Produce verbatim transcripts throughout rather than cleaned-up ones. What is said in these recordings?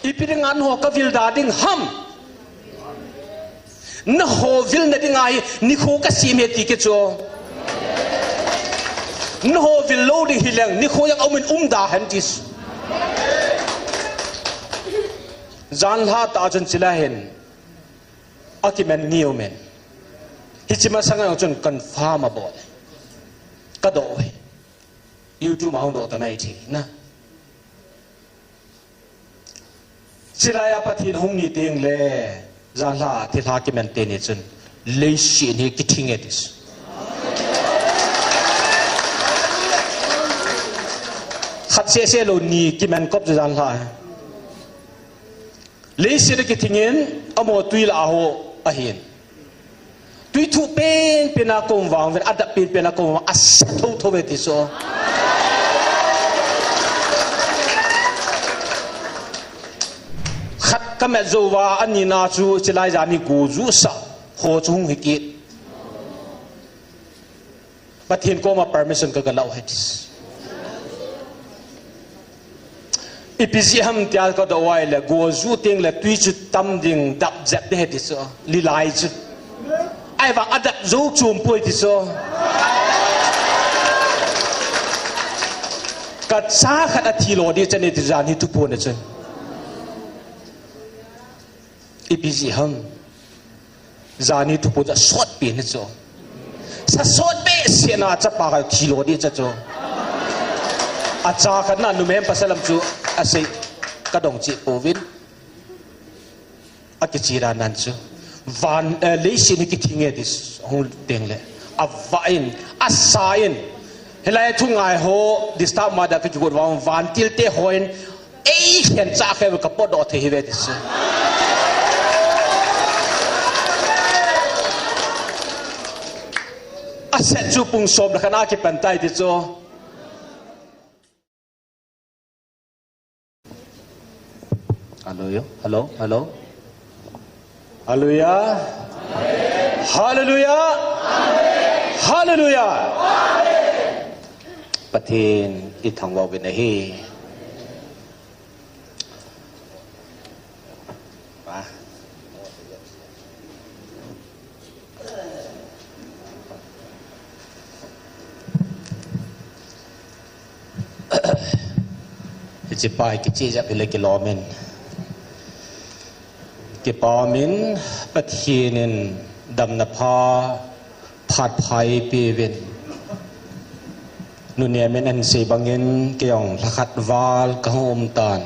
Ipi dinga nangho kavil da ding ham? Nangho vilna dinga hi nikho kasem e ti kichu. Nangho vil lou ding hileng nikho jong aum in um da hen ti. Janhi tah chun chilai hin akiman ni umin. Hiche masanga jong chun confirm abol. Kadoh e. YouTube a hung doh ta nai thei na. Chilai a Pathen hung ni teng le, janhi thilha kiman teni chun, leiset hi kithing e ti. Khat seh seh lou ni kiman kop chu janhi. Leiset kithing in, amaho tui lah a ho ahin. Tui thuh penpen a kom vang uvin, adap penpen a kom vang, asa thotho ve ti chu. Khat kamat jou uva, anina chu chilai jan hi go juhsah ho chu hung hi kit. Pathen koma permission kaga lah u ahi ti. Ipi jeh ham tia kadoh uva ahile, go juh teng le tui chu tam ding, dap jep ding ahi ti chu, lilai chu. Ahivang adap jou chom poi ti chu. Kacha khat athi lo ding chan e ti janhi thuphon a chun. Ipi jeh ham. Janhi thuphon chu asot pen ahi chu. Sa sot behseh na chapa khat thi lo ding ahi chu. Acha khat na numei pasal lam chu asei kadong cheh pouvin. Akiche dan nan chu. Van, eh, leiset hi kithing e ti hung teng le. Avah in, asa in. Hilai thu ngai ho, disturb ma da kakigot vang, vantil te hon, Ei, khen cha khe ka potdoh thei hi ve ti chu. Aset chu pung som le khat a kipan tai ti chu. Hello, yo. Hello, hello. Hallelujah. Hallelujah. Hallelujah. Pathen i thangvah uvin ahi. Hiche pa hi kicheh jep hile kilom in. Kipa umin Pathen in damna pha, phat pha eipeuvin. Nunei min ahin sei bangin kei jong lhakhat val kahung um tan.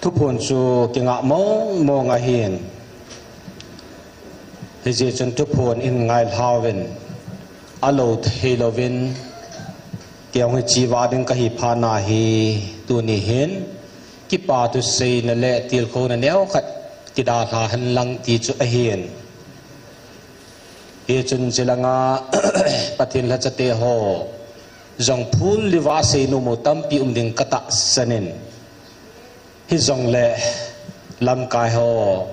Thuphon chu kingah mong mong ahin. Hijeh chun thuphon in ngailha uvin, alou thei louvin, kei jong hiche va ding kahi phat na hi, tuni hin, kipa thu seina le tilkhouna neokhat kidalha hen lang ti chu ahin. Hichun chulanga Pathen lhacha te ho jong phul le vah seinom u tampi um ding katahsan in. Hijongle lamkai ho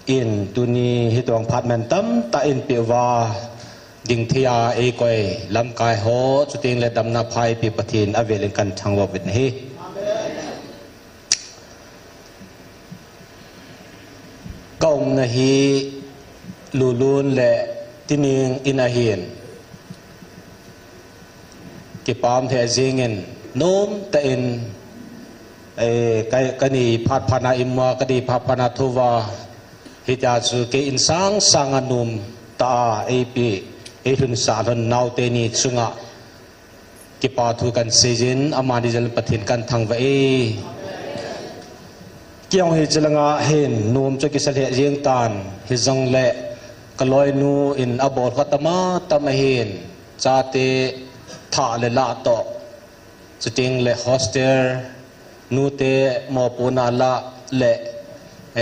in tuni hitobang phat mantam tah in peh uva ding thei a eikoi lamkai ho chuteng le damna pha eipeh Pathen avel in kahin thangvah uvin ahi. Ka umna hi Lulun le Tining in ahin. Kipah lheh jingin, nomtah in, eh, ka, kani phat phat na imu a, kani phat phat na thouva, hitia chu kei insang sanga nomtah a eipeh, eilhunsah lhon naote ni chunga, kipa thu kahin seijin, amani jal Pathen kahin thangvah e. Kei jong hiche langa hin nom chu kisa lheh jeng tan, hijongle kaloinu in abol kha tam a tam ahin, chate thah le lah toh, chuteng le hostel, nute mopohna lah le,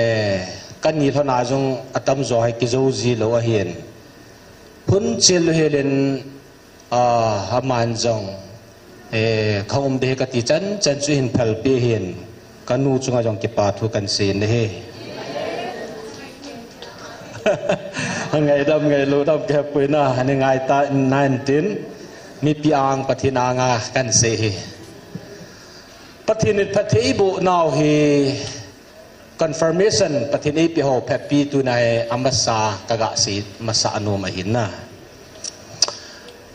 eh, kani lhon a jong atamjo hi kijou ji lou ahin. Phunchil lou helin, Ah, aman jong, eh, ka um ding kati chan chan chu hin phalpeh in, kanu chunga jong kipa thu kahin sei in ahi. Ngaidam ngailou dam kihepui na, ani ngai ta in na intin, mipi ang Pathen anga kahin sei hi. Pathen in phatthei eiboh nau hi confirmation Pathen eipe ho phatpi tuna hi amasa kaga sei masa nom ahin na.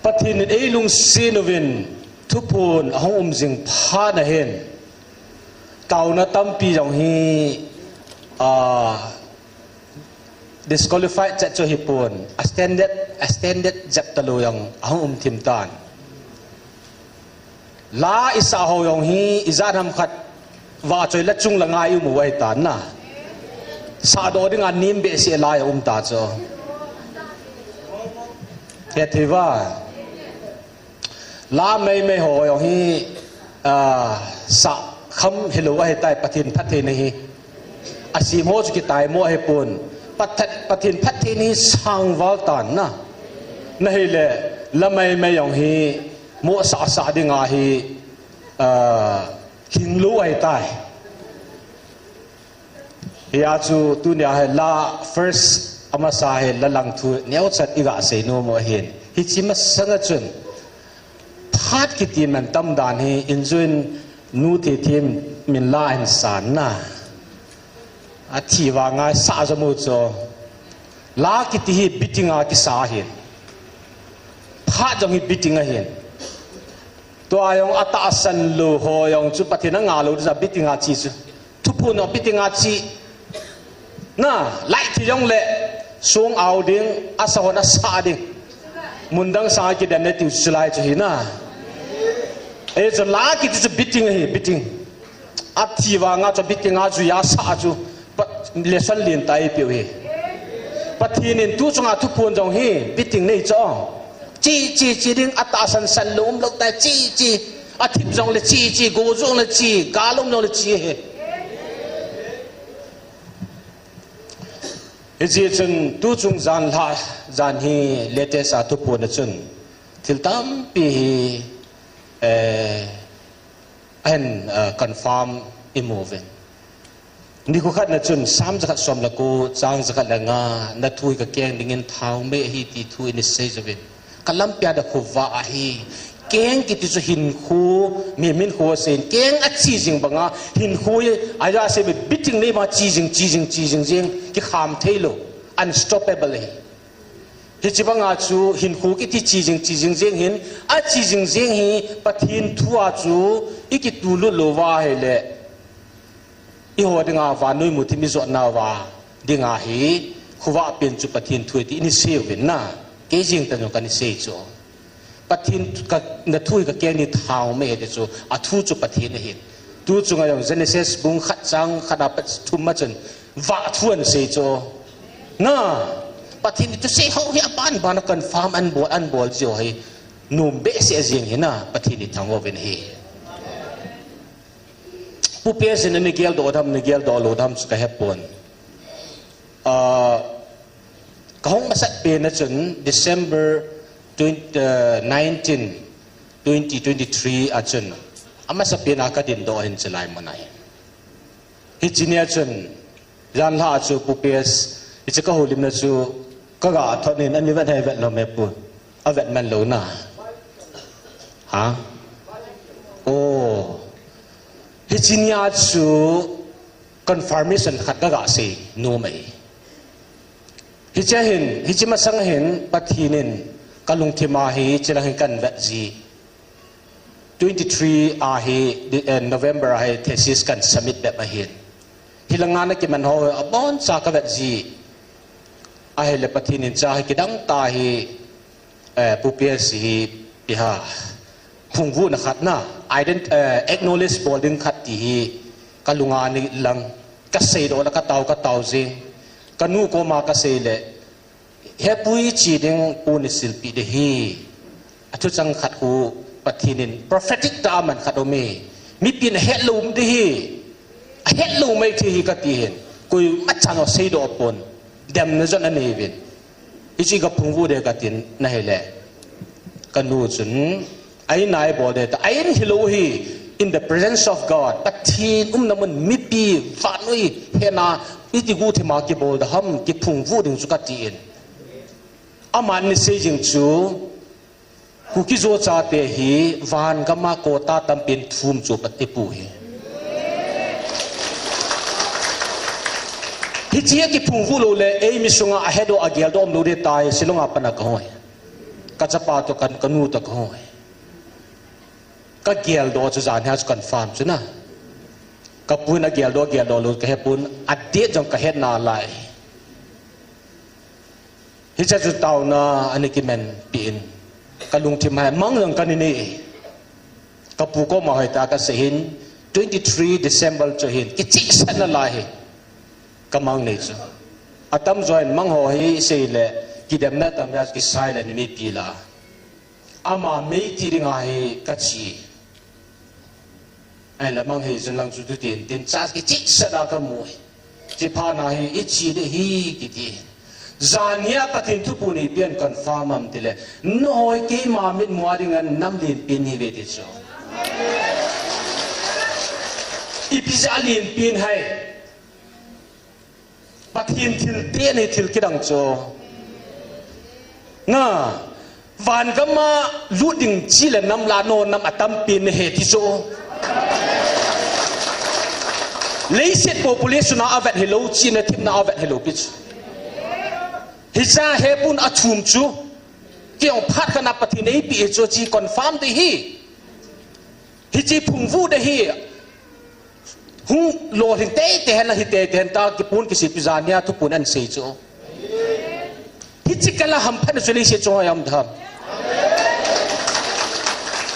Pathen in eilungset uvin thuphon ahung um jing phat na hin taona tampi jong hi, ah, disqualified chet chu hipon, a standard, a standard jep talou jong ahung um thim tan. La isah ho jong hi ijat ham khat vachoi la chung la ngai um u ahi tan na. Sahdoh dinga nem behseh la jong um ta chu. Hethei va. La meimei ho jong hi, ah, sah kham hilou ahitai Pathen phattheina hi. Asem ho chu kitaimo ahipon. Pathen, Pathen phattheina hi sangval tan na. Nahile, la meimei jong hi, mo sah sah dinga hi, ah, hinglou ahitai. Hia chu tunia hi la first amasa hi la lang thu neocha iga sei nom u ahin. Hiche masanga chun phat kiti mantam dan hi injun nu thethim min la hin san na. Athi vanga sah jom u chu. La kiti hi beating a kisa ahin. Phat jong hi beating ahin. Tua jong atahsan lou ho jong chu Pathen anga lou ding a beating a che chu. Thuphon jong beating a che. Na, lai thi jongle, song au ding, asa hon asah ding. Mundang sanga kidem ne tiu chu lai chu hi na. Ei chu la kiti chu beating ahi, beating. Athi vanga chu beating a chu asah chu. Pa, lesson lentah eipeu hi. Pathen in tu chunga thuphon jong hi beating nei chu. Che, che, che ding, atahsan san lou umlou tai, che, che. Athip jongle che, che, go jongle che, gal um jongle che hi. Hijeh chun tu chung jan lha, jan hi latest a thuphon a chun thil tampi hi, eh, ahin, eh, confirm imu uvin. Nikho khat na chun Psalm jakhat som le ko, chang jakhat le nga, na thu hi kakeng dingin thaomei ahi ti thu in isei uvin. Ka lampi a da khovah ahi. Keng kiti chu hinkho, mihem hinkho asei in. Keng ache jing banga, hinkho hi, aja sei mi beating nei ma che jing, che jing, che jing jing, kikham thei lou, unstoppable ahi. Hiche banga chu hinkho kiti che jing, che jing jing hin, ache jing jing hi, Pathen thu a chu, ikitulut lou va ahile. Eiho dinga vannoi muthim ijotnau va dinga hi, khovah pen chu Pathen thu ahi ti in isei uvin na. Kei jeng tah jong kana sei chu. Pathen ka, na thu hi kakeng ding thaomei ahi ti chu, athu chu Pathen ahin. Tu chunga jong Genesis bung khat chang khat apat thum a chun, vah thu ahin sei chu. Na, Pathen in thusei ho hi aban ban a confirm ahin bol, ahin bol jiu hi. Nom behseh jeng hi na, Pathen ithangvah uvin ahi. Pu P S in ana geldoh dem, ana geldoh lou dem chu kahepon. Ah, kahung masat pen a chun December twenty, ah, nineteen, twenty twenty-three a chun. Amasa pen a kadindoh hin chulai mun ahi. Hiche nia chun, jan lha chu Pu P S, hiche kahoulimna chu, kaga thot nin, ani vet hai vet lou me pu. Avet man lou na. Ha? Oh. Hiche nia chu confirmation khat kaga sei nom ahi. Hiche hin, hiche masang hin, Pathen in kalungthim a hi, hiche lang hin kahin vet ji. Twenty-three a hi, di-, eh, November a hi thesis kahin submit bep ahin. Hilanga ana kiman ho aboncha kavet ji. Ahile Pathen in cha hi kidang tah hi, eh, Pu P S hi ipi ham. Phungvuhna khat na, ident-, eh, acknowledge bol ding khat ti hi kalunga ana lang. Kaseidoh le katao, katao jing. Kanu koma kasei le, He pu, iche ding pu, nasilpeh ding ahi. Athuchang khat khu Pathen in prophetic tah a aman khat aume. Mipin ahetlou um ding ahi. Ahetlou maithei ahi kati hin. Koima chan aseidoh pon. Demna jong anei uvin. Hiche kaphungvuh ding katin ahile. Kanu chun A in a ibol ding ta, a in hilou hi, in the presence of God. Pathen umna mun mipi, vannoi, hena, iti guhthima kibol ding ham, kiphungvuh ding chu kati in. Aman ana sei jing chu, Kuki-Zo chate hi, van gama quota tampi in thum chu pati pu hi. Hiche hi kiphung vu lou le, eimi sunga ahedoh ageldoh um lou ding tai, Shillong a pat a kahung hi. Kachapa toh ka, kanu toh kahung hi. Kageldoh chu jan hi a chu confirm chu na. Kapu hin ageldoh, geldoh lou kahepon, adate jong kahet nalai. Hiche chu taona ana kimanpi in. Kalungthim a hi mang jong kana nei. Kapu koma hoitah a kasei hin, twenty three December chu hin, kichehsah nalai hi. Kamang nei chu. Atamjo hin mang ho hi isei le, kidemna tam a kisai le ni mipi la. Ama meiti dinga hi kache. Ahinla mang hei jun lang chu tu tin, tin cha kichehsah a kamu hi. Chuphat na hi, iche ding hi kiti. Jan hi a Pathen thuphon hi ipi a confirm ham tile, nangho keima mitmu a dinga nam lenpen nahiuve ti chu. Ipi jeh a lenpen ham. Pathen thilpeh ahi, thil kidang chu. Na, van gam a lut ding che le nam la nangho nam atampen nahi ti chu. Leiset population a avet hilou, chihna thepna a avet hilou pi chu. Hiche a hepon athum chu. Kei jong phat khat a Pathen in eipeh chu, che confirm ding hi. Hiche phung vu ding hi. Hung lolhing teitei hen la hi teitei hen ta kipon kisihpi jan hi a thuphon ahin sei chu. Hiche kal a hamphatna chu leiset chunga um ding ham.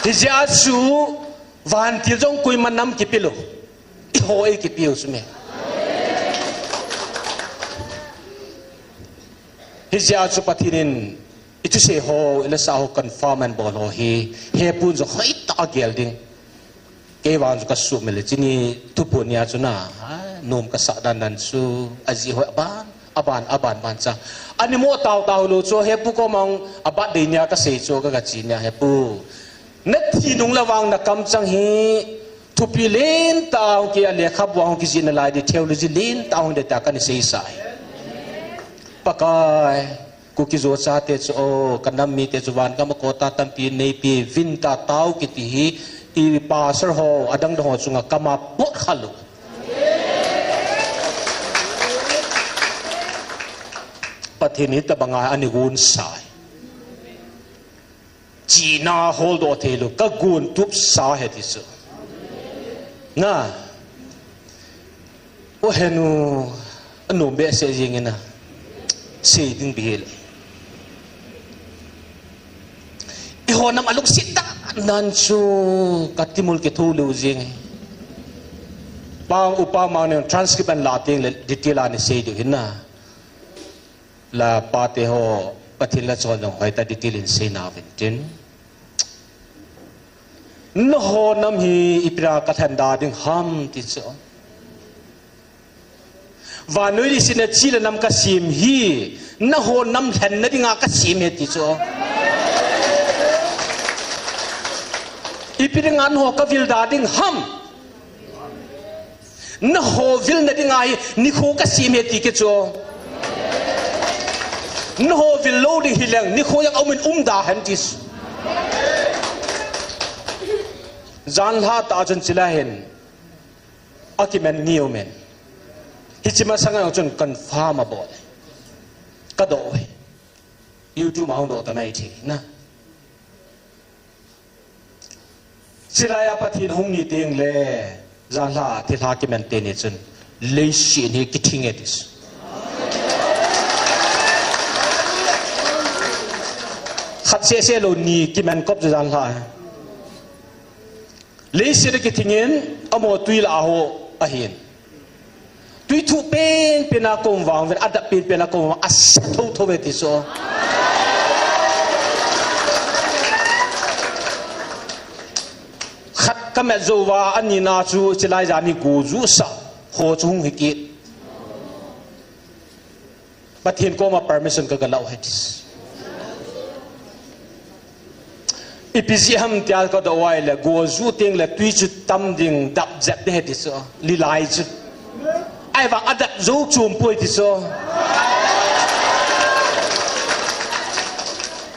Hijeh a chu vantil jong koima nam kipe lou. Eiho eikipe u chu me. Hijeh a chu Pathen in ithusei ho, ilasa ho confirm ahin bol ho hi, hepon jong hoitah a gel ding. Kei vang chu kasuhmil e, chuni thuphon nia chu na, a, nom kasah dan dan chu, ajeh hoi aban, aban, aban, ban cha. Ani mo tao tao lou chu, hepu koma a birthday nia kasei chu, ka, kache nia, hepu. Nathi nung le vang nakamchang hi, thupi lentah hung ki a lekhabu a hung kijih nalai ding, theology lentah hung ding tia kana seisa hi. Pakai. Kuki-Zo chate chu, o, kanam mite chu van gam a quota tampi neipe, vin ta tao kiti hi, i pastor ho, adang dang ho chunga kama pot khalou. Pathen in hitabanga ana gonsa. Chihna holdoh theilou, kagon tupsa ahi ti chu. Na. O henu, anom behseh jeng in a. Sei ding bihil. Eiho nam alungset dan dan chu katimul kitho lou jeng. Pa, upa mang ne transcript ahin la teng le detail a ana sei diu hin na. La pate ho, Pathen la chol jong hoitah detail in sei nauvin tin. Nangho nam hi ipi dinga kalhen da ding ham ti chu. Vannoi leiset a che le nam kasem hi, nangho nam lhenna dinga kasem ahi ti chu. Ipi dinga nangho kavil da ding ham. Nangho vilna dinga hi nikho kasem ahi ti kit chu. Nangho vil lou ding hileng nikho jong aum in um da hen ti. Janhi tah chun chule hin akiman ngiu men. Hiche masanga chun confirm abol. Kadoh e. YouTube a hung doh ta nai thei na. Chulai a Pathen hung ni teng le, janhi thilha kiman teni chun, leiset hi kithing e ti chu. Khat seh seh lou ni kiman kop chu janhi. Leiset a kithing in, amaho tui lah a ho ahin. Tui thuh penpen a kaum vang uvin, adap penpen a kaum vang, asa thotho ve ti chu. Khat kamet jou uva, anina chu chulai jan hi go juhsah ho chu hung hi kit. Pathen koma permission ka, kalah u ahi ti. Ipi jeh ham tia kadoh uva ahile, go juh teng le tui chu tam ding, dap jep ding ahi ti chu, lilai chu. Ahivang adap jou chom poi ti chu.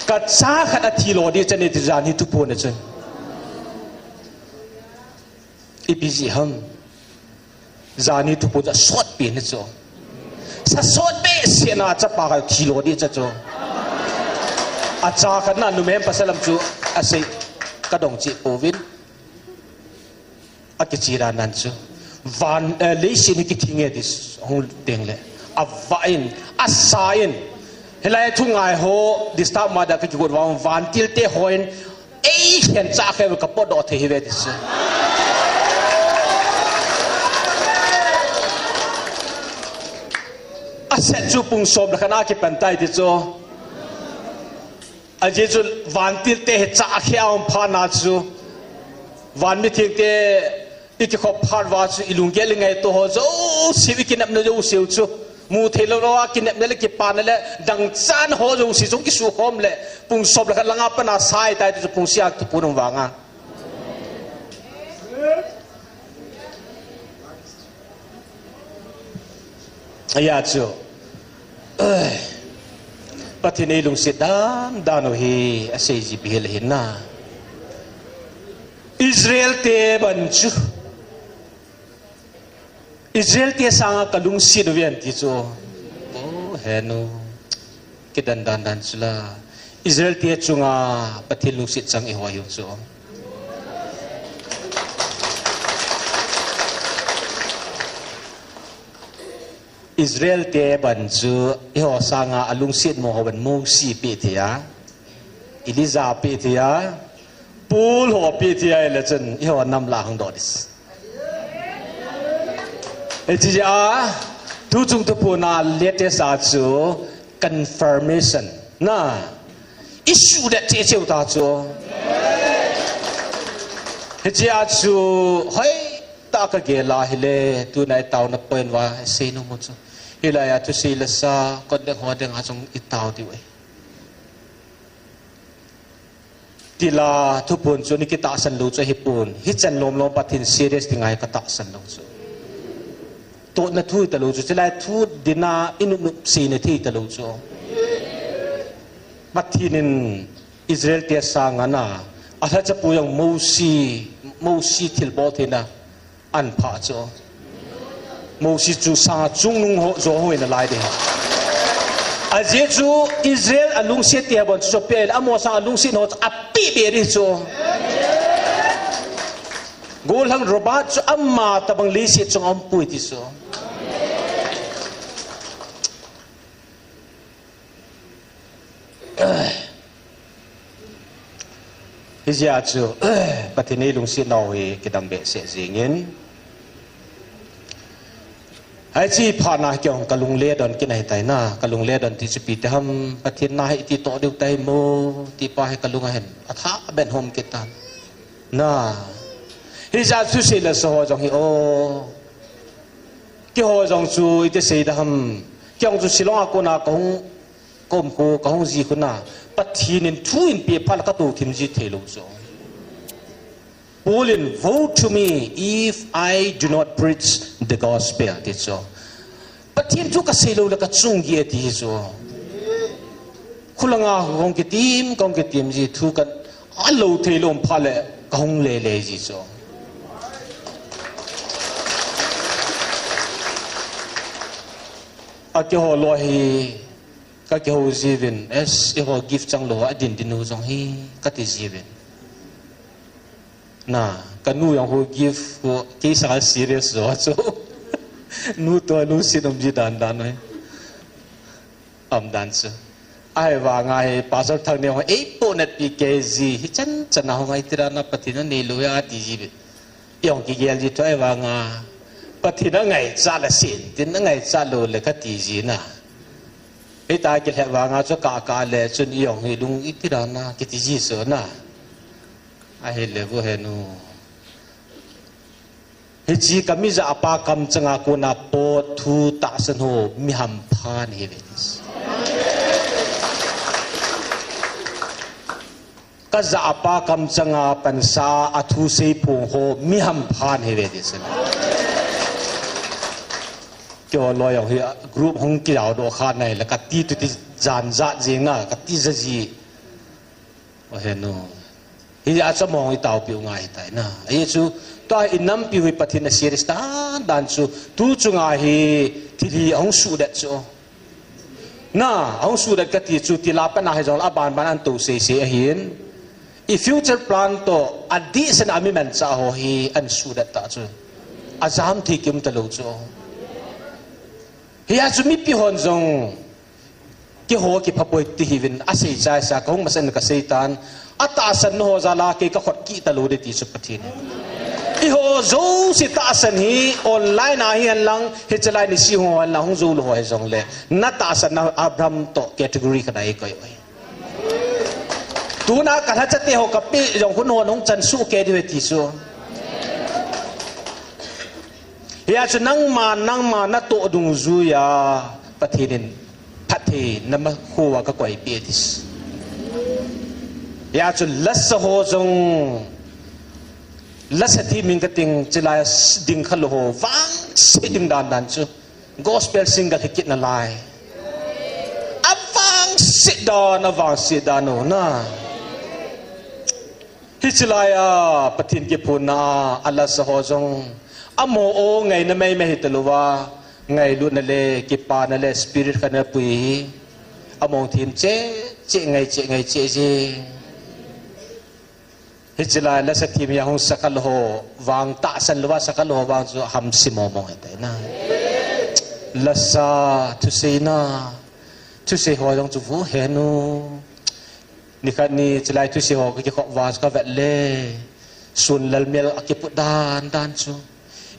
Kacha khat athi lo ding chan e ti janhi thuphon a chun. Ipi jeh ham. Janhi thuphon chu asotpi ahi chu. Sasot behseh na chapa khat thilo di cha chu. Acha khat na numei pasal lam chu asei kadong cheh pouvin. Akichi dan dan chu. Van, eh, leiset hi kithing e ti hung teng le. Avah in, asa in. Hilai thu ngai ho, disturb ma da kakigot vang, vantil te hon, ei khen cha khe ka potdoh thei hi ve ti chu. Aset chu pung som le khat a kipan tai ti chu. Ajeh chu vantil te hi cha khe a um phat na chu. Van mitheng te i kikhop phat uva chu i lunggel i ngaito ho jouse, i kinepna jouse u chu. Mu thei lou lou a kinepna le kipana le dangchah ho jouse chu kisukhom le pung som le khat lang a pat a sai tai ti chu pung sia thuphon um vang a. Ahi chu. Eh, Pathen in ei lungset dan dan u hi asei ji pi hel hin na. Israel te ban chu. Israel te sanga ka lungset uve ti chu. Oh, he nu. Kidan dan dan chu la. Israel te chunga Pathen lungset chang i ho hi chu. Israel te ban chu eiho sanga alungset mo ho ban Mosi pe thei a, Elijah pe thei a, Paul ho pe thei a, ile chun eiho nam la hang doh dis. Hiche a, thu chung thuphon a latest a chu confirmation na. I suhdet cheh cheh u ta chu. Hiche a chu, hoi, ta ka gel a hile, tuna i taona point uva, sei nom u chu. Hilai a thusei le sa, kot deng ho deng a chung i tao diu ahi. Tila thuphon chu ni kitahsan lou chu ahi pon. Hichan lom lom Pathen serious ti ngai ka tahsan lou chu. Totna thu hi ta lou chu, chulai thu dina i nop nop seina thei ta lou chu. Pathen in Israel te sanga na, alhachapu jong Mosi, Mosi thilbol theina ahin phah chu. Mosi chu sanga chungnung ho, jo ho in alai ding. Ajeh chu Israel alungset te bon chu pe le, amaho sanga alungset ho chu ape be ding chu. Gollhang Robert chu ama tabang leiset chunga um poi ti chu. Hijeh a chu, Pathen in ei lungset nau hi kidang behseh jingin. Hiche phat na kei jong ka lungle don kit ahi tai na, ka lungle don ti chu ipi ti ham, Pathen na hi iti toh diu tai mo, ti pa hi ka lung a hin, athah ben hom kit tan. Na. Hijeh a chu sei le sa ho jong hi o. Keiho jong chu iti sei da ham. Kei jong chu Shillong a kona ka hung Ka um khu, ka hung ji khu na, Pathen in thu eipeh phat le ka tou thim ji thei lou chu. Paul in, "Woe to me if I do not preach the gospel," ti chu. Pathen thu ka sei lou le ka chung gih e ti hi chu. Khulanga ka hung kitim, ka hung kitim ji thu ka, alou thei lou um phat le ka hung lele ji chu. A keiho loi hi, ka kihou jiuvin, es, eiho gift chang lou, adin din u jong hi, kati jiuvin. Na, ka nu jong hu gift hu, kei sanga serious jo chu. Nu toh lungset um ji dan dan u hi. Um dan chu. Ahivanga hi, Pastor Thangneo, eipohnatpi kei ji, hichan chan a hung ngai tira na Pathen in anei lou hi ati jiuvin. I jong kigel ji thou vanga, Pathen in angaichat le sin, tin angaichat lou le kati ji na. Hita kilhep vanga chu ka, ka le chun i jong hi lung iti dan a kiti ji chu na. Ahile vo he nu. Hiche ka mi japa kamchanga kona pot thu tahsan ho mi hampha nahi ve. Ka japa kamchanga pansa a thu seiphong ho mi hampha nahi ve ti chu. Keiho loi jong hi group hung kijao doh kha nai le kati tuti jan jat jing na kati ja ji. O he nu. Hijeh chun amahon itaopiu ngai hitai na. Ajeh chu, tua hi inampiu hi Pathen in aserious dan dan chu, tu chunga hi thil hi ahung suhdet chu. Na, ahung suhdet kati chu, tila pana hijongle abanban ahin tou seisei ahin. I future plan toh, adehset a mi manchah ho hi ahin suhdet ta chu. Ajam thei kium talou chu. Hijeh chun mipi hon jong, keiho kiphapoi tiuvin, asei chaisa, kahung masang in kaseitan. Atahsan nau ho jal a kei kakhut kit talou ding ti chu Pathen in. Eiho jouse tahsan hi online a hihen lang, hichelai nisih hung hihen lang, hung jou lou ho hijongle, natahsan nau Abraham toh category khat a eikoi uve. Tuna kalhachate ho kapeh jong hun hon hung chan soh kei diu ahi ti chu. Hijeh chun nangma, nangma natoh dungjuiya Pathen in phattheina makhouva kakoipeh e ti chu. Hijeh chun lasa ho jong, lasa them in kating, chulai ding khalou ho, vangset ding dan dan chu. Gospel single hi kit nalai. Avangset dan, avangset dan u na. Hichelai a, Pathen kiphonna a, alasa ho jong. Amaho o ngaina maimai hitalouva. Ngailutna le, kipana le, spirit khat ana pui. Amahon them cheh, cheh ngai, cheh ngai, cheh jing. Hichelai lasa them hi ahung sa khalou ho vang, tahsan louva sa khalou ho vang chu hamse mong mong hitai na. Lasa, thuseina, thusei ho jong chu vo hen u. Nikhat ni chulai thusei ho kakikhop uva chu kavet le, sun lalmel akiput dan dan chu.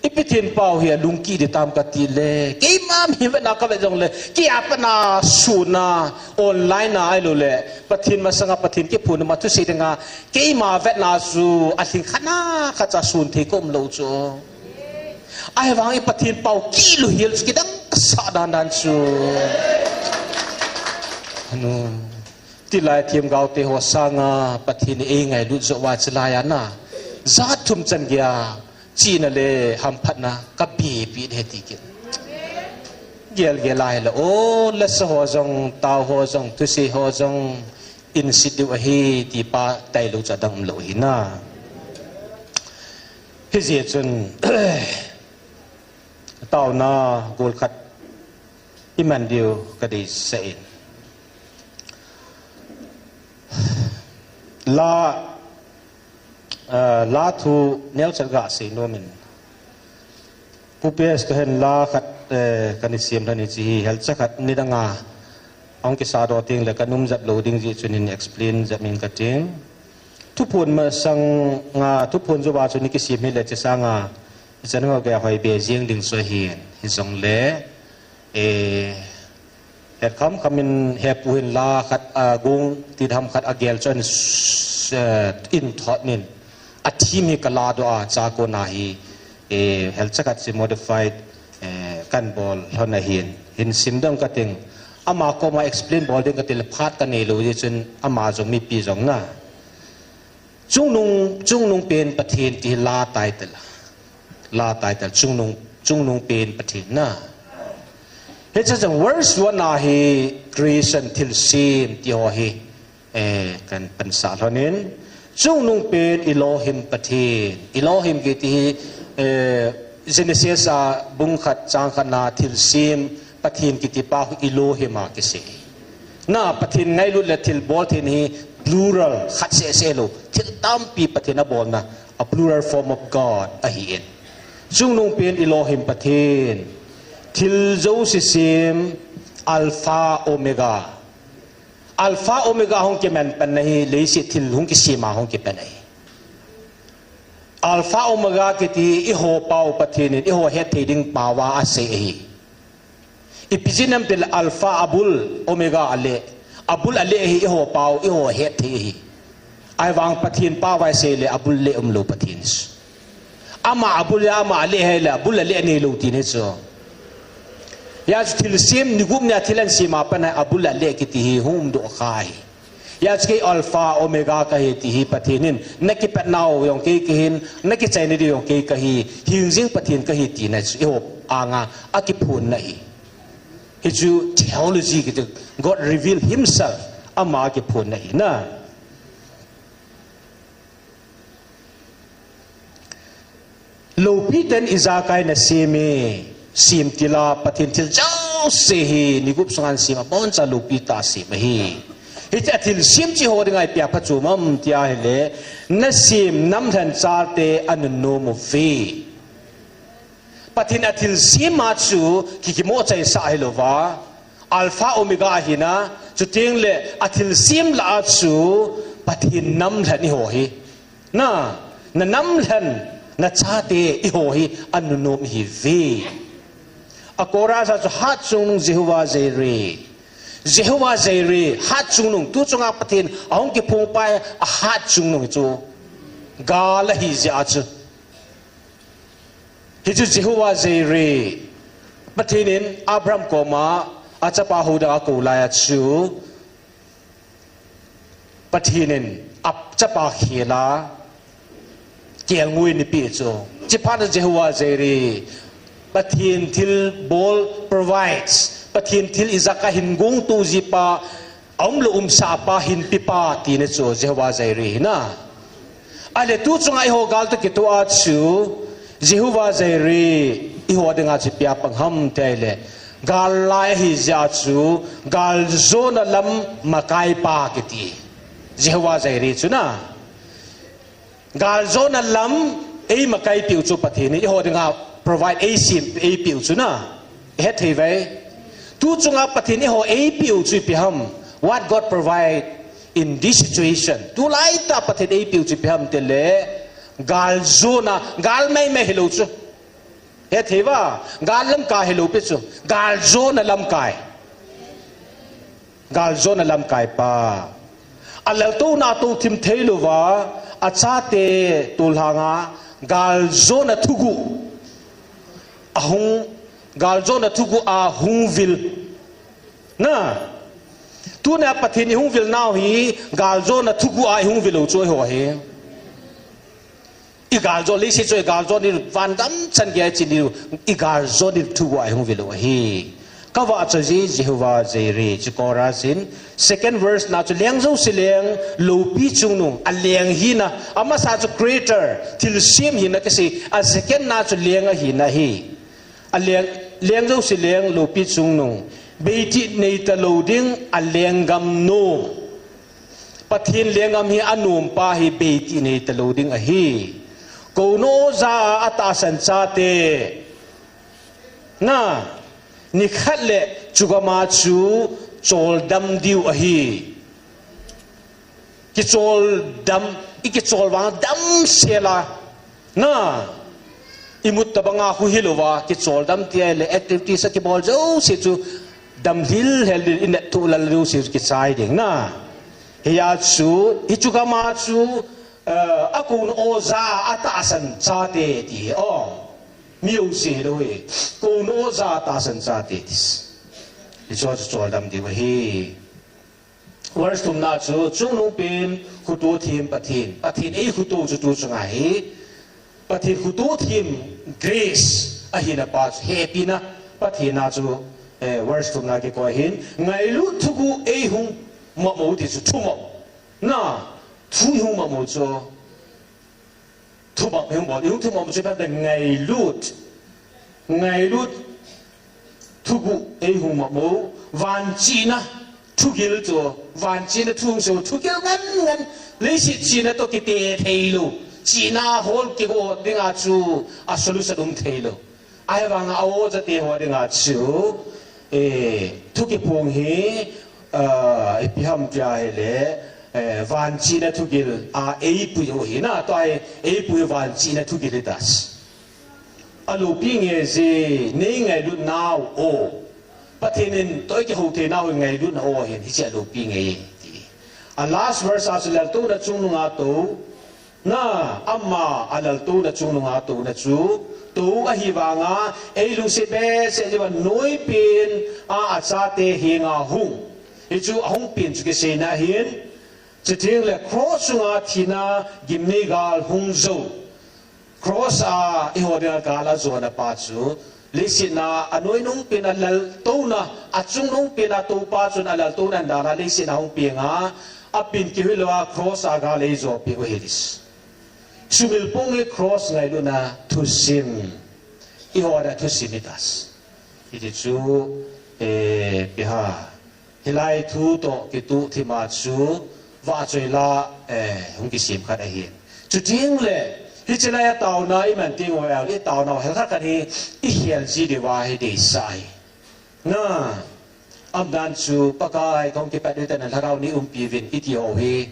Ipi thenpau hi alungkit ding tam kati le, keima mi vetna kavet jongle, kei a pat na sun a, online a ahilou le, Pathen masanga Pathen kiphonna ma thusei dinga, keima vetna chu alhing khat na khat cha sun thei kaum lou chu. Ahivang i Pathen pau kilou hel chu kidang kasah dan dan chu. Anu. Tilai themgaote ho sanga Pathen in eingailut joh uva chulai a na. Jat thum chan geiya chihna le hamphatna kabepi ding ahi ti kit. Gel gel a hile o, lasa ho jong, tao ho jong, thusei ho jong, insit diu ahi ti pa tailou chu adang umlou ahi na. Hijeh chun, taona gol khat iman diu kadeisah in. La, eh, la thu neocha gasei nom in. Pu P S kahin la khat, eh, kana sem lhon in hiche hi helcha khat nidanga ahung kisa doh teng le kanum jep lou ding jeh chun hin explain jep in kating. Thuphon masanga, thuphon jouva chu nei kisem hile hiche sanga, hichan ho geiya hoi be jeng ding chu ahin, hijongle, eh, het kham kham in hepu hin la khat, a, gong ti tham khat agel chu ahin, eh, in thot in, athem hi kala doh a, chua kona hi, eh, helcha khat chu modified, eh, kahin bol lhon ahin, hin sim ding kating, ama koma explain bol ding kati le phat kanei lou jeh chun ama jong mipi jong na. Chungnung, chungnung pen Pathen ti hi la title. La title, chungnung, chungnung pen Pathen na. Hiche jong verse one a hi creation thilsem ti ho hi, eh, kahin pansah lhon in. Chungnung pen Elohim Pathen. Elohim kiti hi, eh, Genesis a bung khat chang khat na thilsem Pathen kiti pa hi Elohim a kisei. Na, Pathen ngailut le thil bol theina hi plural, khat seh seh lou. Thil tampi Pathen abolna, a plural form of God ahi in. Chungnung pen Elohim Pathen. Thil jouse sem, Alpha Omega. Alpha Omega hung kiman pan ahi, leiset thil hung kisem a hung kipan ahi. Alpha Omega kiti hi eiho pau Pathen in, eiho hetthei ding pau a asei ahi. Ipi jeh ham itile Alpha abul, Omega ale. Abul ale hi eiho pau, eiho hetthei ahi. Ahivang Pathen pau a asei le abul le umlou Pathen. Ama abul a, ama ale hile, abul ale neilou tina chu. Hijeh chun thilsem, ni gup nia thil ahin sem a pat na abul ale kiti hi hung umdoh kha ahi. Hijeh chun kei Alpha Omega kahi ti hi Pathen in, nakipatnau jong kei kahin, nakichaina diu jong kei kahi, hingjing Pathen kahi tina chu eiho anga akiphonna ahi. Hichu theology kiti, God reveal himself, ama akiphonna ahi na. Lopi ten ijakai nasem e, sem tila Pathen thil jouse hi ni gup sunga sem abonchan lopi tah a sem ahi. Hiche athilsem chu eiho dinga ipi a phachom ham tia ahile, nasem namlhen chate anunnom uve. Pathen athilsem a chu ki, kimoh chaisah hilouva, Alpha Omega ahina, chuteng le athilsem lah a chu Pathen namlhen eiho hi. Na, na namlhen, na chate eiho hi anunnom ihiuve. A chorus a chu Hatchungnung Jehovah Jireh. Jehovah Jireh, Hatchungnung, tu chunga Pathen ahung kiphong pa hi a Hatchungnung chu. Gal ahi jeh a chu. Hichu Jehovah Jireh. Pathen in Abraham koma achapa hou ding akou lai a chu Pathen in achapa khel a kelngoi eipeh chu. Chuphat a Jehovah Jireh. Pathen thilbol provides. Pathen thil ijakai hin gongtou ji pa, aumlou umsah pa, hinpe pa tina chu Jehovah Jireh hina. Ahile tu chunga eiho gal toh kitoh a chu Jehovah Jireh eiho dinga chu ipi a pang ham tia ahile, gal lai ahi jeh a chu galjona lam makai pa kiti. Jehovah Jireh chu na. Galjona lam eimakai peh u chu Pathen in eiho dinga provide eisem, eipeh u chu na. Ihet thei uve. Tu chunga Pathen eiho eipeh u chu ipi ham. What God provide in this situation. Tulai tah Pathen eipeh u chu ipi ham tile, galjona, gal maimai hilou chu. Ihet thei uva, gal lamkai hilou pi chu. Galjona lamkai. Galjona lamkai pa. Alaltouna tou thim thei louva, achate tolhanga, galjona thuguh. Ahung, galjona thuguh a hung vil. Na. Tuna Pathen ihung vil nau hi, galjona thuguh a ihung vil u chu eiho hi. Igaljona leiset chu igaljona, van gam chan gei a iche diu, igaljona thuguh a ihung vil u ahi. Kavah chu ji Jehovah Jireh, chu chorus in, second verse na chu leng jouse leng, lopi chungnung, aleng hina, amasa chu creator, thilsem hina kisei, a second na chu leng ahina ahi. Aleng, leng jouse leng, lopi chungnung, beitih neita lou ding, alenggam nom. Pathen lenggam hi anom pa hi beitih neita lou ding ahi. Kouna oja a atahsan chate. Na, nikhat le chugam a chu choldam diu ahi. Kicholdam, ikichol vang damsel a. Na, imut tabanga khu hilouva, kicholdam tia le activities a kibol jouse chu damlhil hel ding, inat thu lal jouse chu kichai ding na. Hia chu, hichu kama chu, eh, akouna oja atahsan chate ti hi, o. Mi jouse hilou hi. Kouna oja atahsan chate ti. Hichu chu choldam diu ahi. Verse thumna chu, chungnungpen khuto them Pathen. Pathen eikhuto chu tu chunga hi. Pathen khuto them grace ahina pa chu hepina. Pathen a chu, eh, verse thumna kikoi hin. Ngailut thuguh eihung mamo ti chu thumop. Na, thu ihung mamo chu. Thumop ihung bol, ihung thumop chu ipi ham itile ngailut. Ngailut thuguh eihung mamo, vanchihna thugil chu, vanchihna thu hung sou, thugil ngan ngan, leiset chihna toh kite theilou, chihna hol kigo dinga chu a solution um theilou. Ahivanga a oja te ho dinga chu, eh, thu kiphong hi, ah, ipi ham tia ahile, eh, vanchihna thugil a eipui u hi na, tua hi eipui vanchihna thugil hi ta. Alopi nge ji, nei ngailut nau o. Pathen in tua kihou thei nau hi ngailutna o hin, hiche alopi nge ti. A last verse a chu laltouna chungnunga tou, na, ama a laltouna chungnunga touna chu, tou ahivanga, ei lungset behseh jeh uva noipen a achate henga hung. Hichu ahung pen chu kiseina hin, chuteng le cross chunga thina gimnei gal hung jou. Cross a eiho dinga gal ajona pa chu, leiset a anoinung pen a laltouna, achungnung pen a toupa chun a laltouna dan a leiset a hung penga, apen kihoi lou a cross a gal eijo peh u ahi. Sumil pung le cross ngailutna thusim. Eiho a thusim hitas. Hiti chu, eh, ipi ham. Hilai thu toh kituh thima chu vahchoi la, eh, hung kisem khat ahi. Chuteng le, hiche lai a taona iman teng uva, i taona u hel khat khat hi ikhel ji diu ahi deisah ahi. Na, aumdan chu Pakai kahung kipat diu tah in na lhagao nei umpi uvin iti ho hi.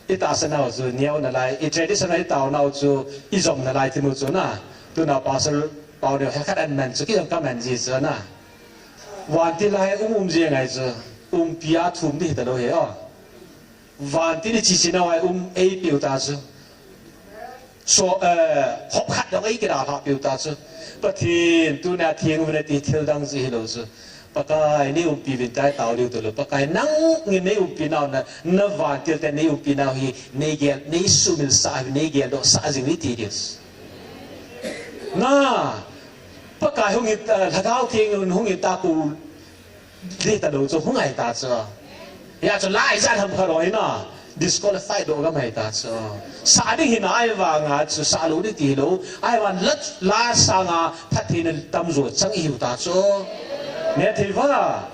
I tahsan nau chu neo nalai, i traditional i taona u chu i jom nalai ti nu chu na. Tuna Pastor Pau neo hel khat aman chu kei jong kaman ji chu na. Vantil a um um ji ngai chu. Umpi a thum ding hita lou hi o. Vantil i chi chi nau a um eipeh u ta chu. So, eh, hop khat dong eikidalhah peh u ta chu. Pathen, tuna theng uvin ati thil dang ji hilou chu. Pakai, nei umpi uvin tai tao diu talou. Pakai, nangin nei umpi nau na, na vantil te nei umpi nau hi, nei gel, nei sumil sah, nei geldoh sah jing uvin iti diu. Na, Pakai hung in, eh, Lhagao Theng hung in ta ku Ding talou chu hung ahi ta chu. Hijeh chun la ijat ham khat lou hi na. Disqualify doh gam ahi ta chu. Sah ding hi na ahivanga chu sah lou ding ti lou. Ahivang la, la sanga phattheina tamjo chang ihiu ta chu. Neh thei uva.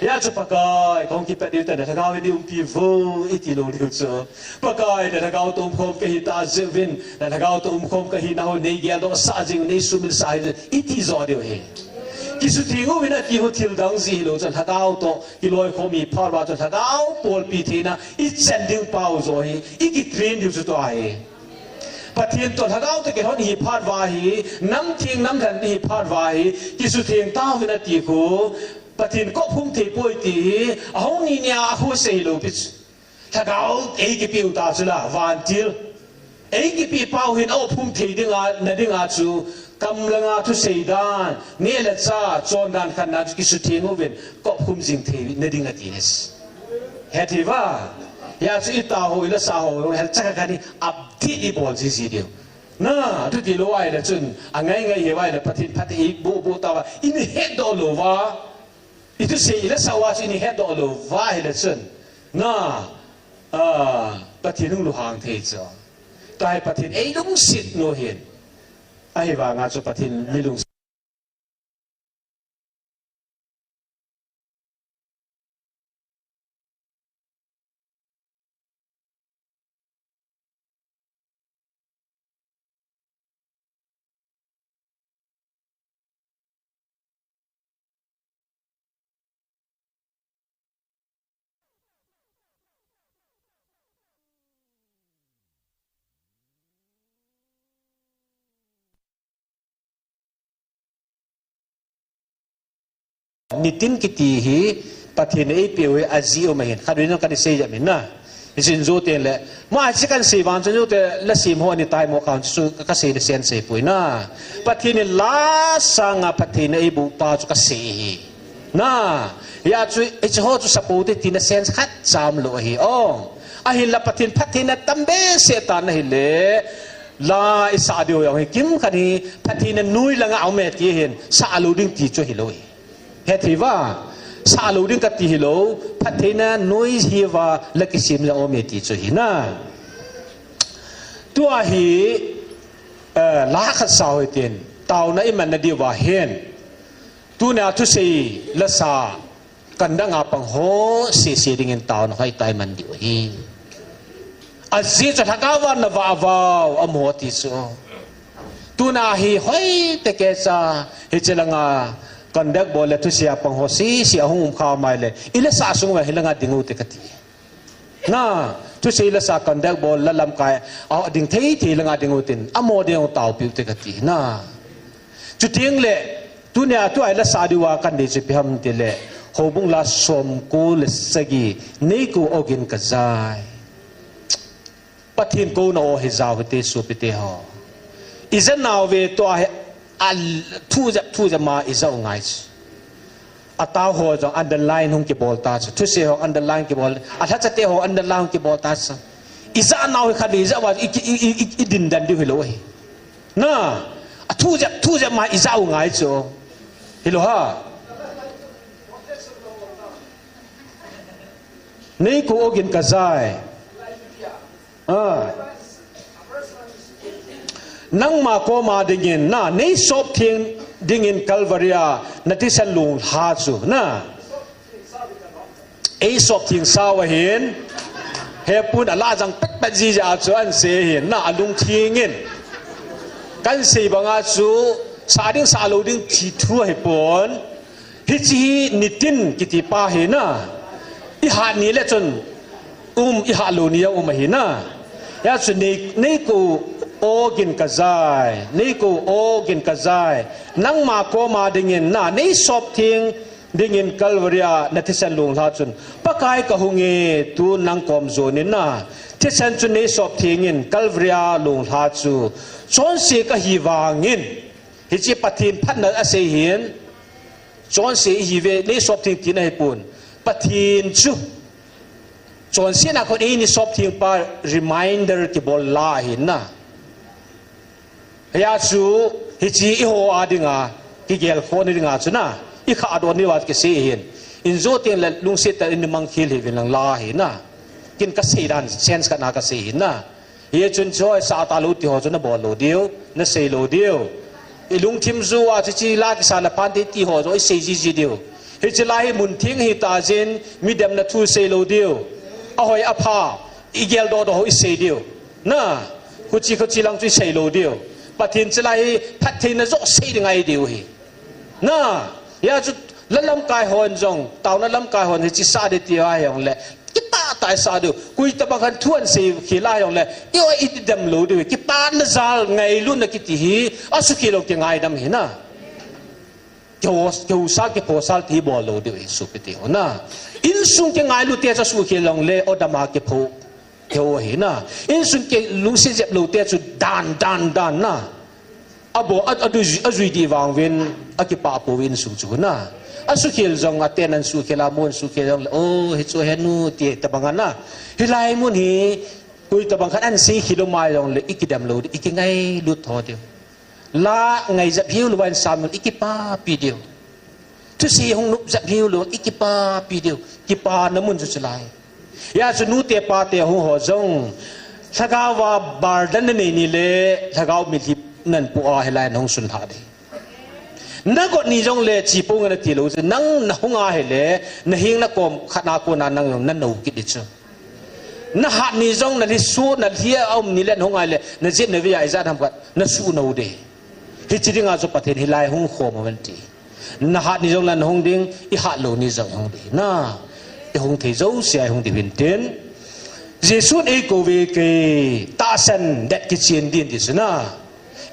Hijeh chun Pakai, kahung kipat diu tah in na lhagao nei umpi uvo iti lou diu chu. Pakai, na lhagao toh umkhom kahi tah jeh uvin, na lhagao toh umkhom kahi nau nei geldoh sah jing, nei sumil sah jing, iti jo diu ahi. Kisutheng uvin ati ho thil dang ji hilou chun lhagao toh kiloikhom hi phat uva chun lhagao bolpi theina ichan ding pau jo hi, ikitrain diu chu tua ahi. Pathen toh lhagao toh kilhon hi phat uva hi, nam theng nam lhen hi phat uva hi, kisutheng tauvin ati khu, Pathen kop phum thei poi ti hi, ahung ni nia akhu sei lou pi chu. Lhagao eikipeu ta chu la, vantil. Eikipeu pau hin aphum thei dinga, na dinga chu, kam langa thusei dan, neh le chah, chondan khatna chu kisutheng uvin, kop phum jing thei na ding ati nes. Hethei uva, hijeh chun i tao ho, i lasa ho, hel chaka kani, update i bol jiji diu. Na, tuti lou ahile chun, angai ngai hi uva ahile Pathen phatthei i boh boh tauva, i hetdoh lou uva. I thusei i lasa uva chu i hetdoh lou uva ahile chun. Na, ah, Pathen hung lunghang thei chu. Tua hi Pathen eilungset nu ahin. Ahivanga chu Pathen mi lungset. Nitin kiti hi Pathen in eipeu hi ajeh um ahin. Khatvei jong kana sei jep in na. Hiche in jou teng le. Ama hiche kana sei vang chun jou teng le sim ho ani tai mo khan chu ka, kasei le sen sei poi na. Pathen in la sanga phattheina eiboh pa chu kasei ahi. Na. Hijeh chun, hiche ho chu support tina sen khat cha umlou ahi. O. Ahinla Pathen phattheina tam behseh tan ahile. La i sah diu jong hi kimkhat hi phattheina noi langa aume ti hin sah lou ding ti chu hilou hi. Hethei uva, sah lou ding kati hilou, phattheina noi hi uva la kisem jong aume ti chu hi na. Tua hi, eh, la khat sa hoi tin, taona i manna diuva hin. Tunia thusei lasa Conduct a pang ho sese dingin taona hoitah i man diu ahi. Ajeh chu lhagao vang na vah vau, amaho ti chu. Tuna hi hoitah kei cha, hiche langa conduct bol le thusei a pang ho sese ahung um kha mai le, i lasa sung uva hilanga ding u te kati. Na, thusei lasa conduct bol la lamkai, a ding thei thei langa ding u tin, amaho ding u taopiu te kati. Na. Chuteng le, tunia tua i lasa diuva kan dei chu ipi ham tile, Houbung la somko le sagi, Neiko Ogin Kajai. Pathen kouna o hi jao hite sopite ho. I ja nauve tua hi a thu jep, thu jep ma i ja u ngai chu. A tao ho jong underline hung kibol ta chu. Thusei ho underline kibol. A lhachate ho underline hung kibol ta chu. I ja nau hi khatvei i ja uva i, i, i, i, i din dan diu hilou ahi. Na, a thu jep, thu jep ma i ja u ngai chu. Hilou ham. Neiko Ogin Kajai. Ah. Nangma koma dingin na, nei sop theng dingin Calvary a na thisan lunglha chu na. Ei sop theng sau ahin, hepun a la jang pet pet ji ja chu an sei hin na, alung theng in. Kan sei banga chu sa ding sa lo ding ti thu ahipon. Hiche hi nitin kiti pa hi na. I hat ni le chun um, i hat lou ni a um ahi na. Hia chu nei, nei kou ogin ka jai, nei kou ogin ka jai. Nangma koma dingin na, nei sop theng dingin Calvary a na thisan lunglha chun, Pakai ka hung e, tun nang kom jon in na. Thisan chu nei sop theng in Calvary a lunglha chu. Chonse ka hi vangin, hiche Pathen phatna a sei hin, chonse i hi ve, nei sop theng tina ahipon. Pathen chu chonsetna khun eini sop theng pa reminder kibol la ahin na. Hia chu hiche i ho a dinga, kigel khona dinga chu na, i kha adon ni va kisei hin. In jo teng le lungset tah in mang khel hih uvin lang la ahi na. Kin ka sei dan, sense khat na ka sei hin na. Hichun choi sa ta lou ti ho chu na bol lou diu, na sei lou diu. I lungthim ju a chu hiche la kisa na phan te ti ho chu i sei ji ji diu. Hiche la hi mun theng hi ta jin, mi demna thu sei lou diu. Ahoi apha, i gel doh doh ho i sei diu. Na, khuchi khuchi lang chu i sei lou diu. Pathen hiche la hi phattheina jo sei ding ahi diu hi. Na, hia chu la lamkai hon jong, taona lamkai hon hiche sa ding ti ahi jong le, kitah tah i sa diu. Koi tabang khan thu an sei khel a jong le, i oi i dem lou diu. Kipana jal ngailutna kiti hi, asukhel lou kingaidam hi na. Kihou, kihou sal, kipho sal ti bol lou diu hi sopi teho na. Insung kingailut te chu asukhel jong le, odam a kipho. Kihou hi na. Insung kilungset jep lou te chu dan, dan, dan na. Abo, a, a, ajui, ajui di vang uvin, akipah pou insung chu na. Asukhel jong aten an sukhel a, mun sukhel jong le, o, hichu henu, ti tabang a na. Hilai mun hi, koi tabang khan an sei khel lou mai jong le, i kidem lou diu, i kingailut tho diu. La ngai jep hiu lou vang sam lou, i kipapi diu. Thusei hung nop jep hiu lou, i kipapi diu. Kipana mun chu chu lai. Hia chu nute pate hung ho jong, lhagao a bardan na nei ni le, lhagao mitlhi nan pu a hilai na hung sun lha ding. Na got ni jong le chi pou nge na ti lou chu, nang na hung a hile, na hing na kom khat na kona nang jong na nou kit ding chu. Na hat ni jong na lhi su, na lhi a um ni le na hung a hile, na jin na vei a ijat ham khat, na su nou ding. Hiche dinga chu Pathen hilai hung khom uvin ti. Na hat ni jong le na hung ding, i hat lou ni jong hung ding. Na, i hung thei jouse a i hung ding uvin tin. Jesun ei kou ve kei, tahsan det kichen din ti chu na.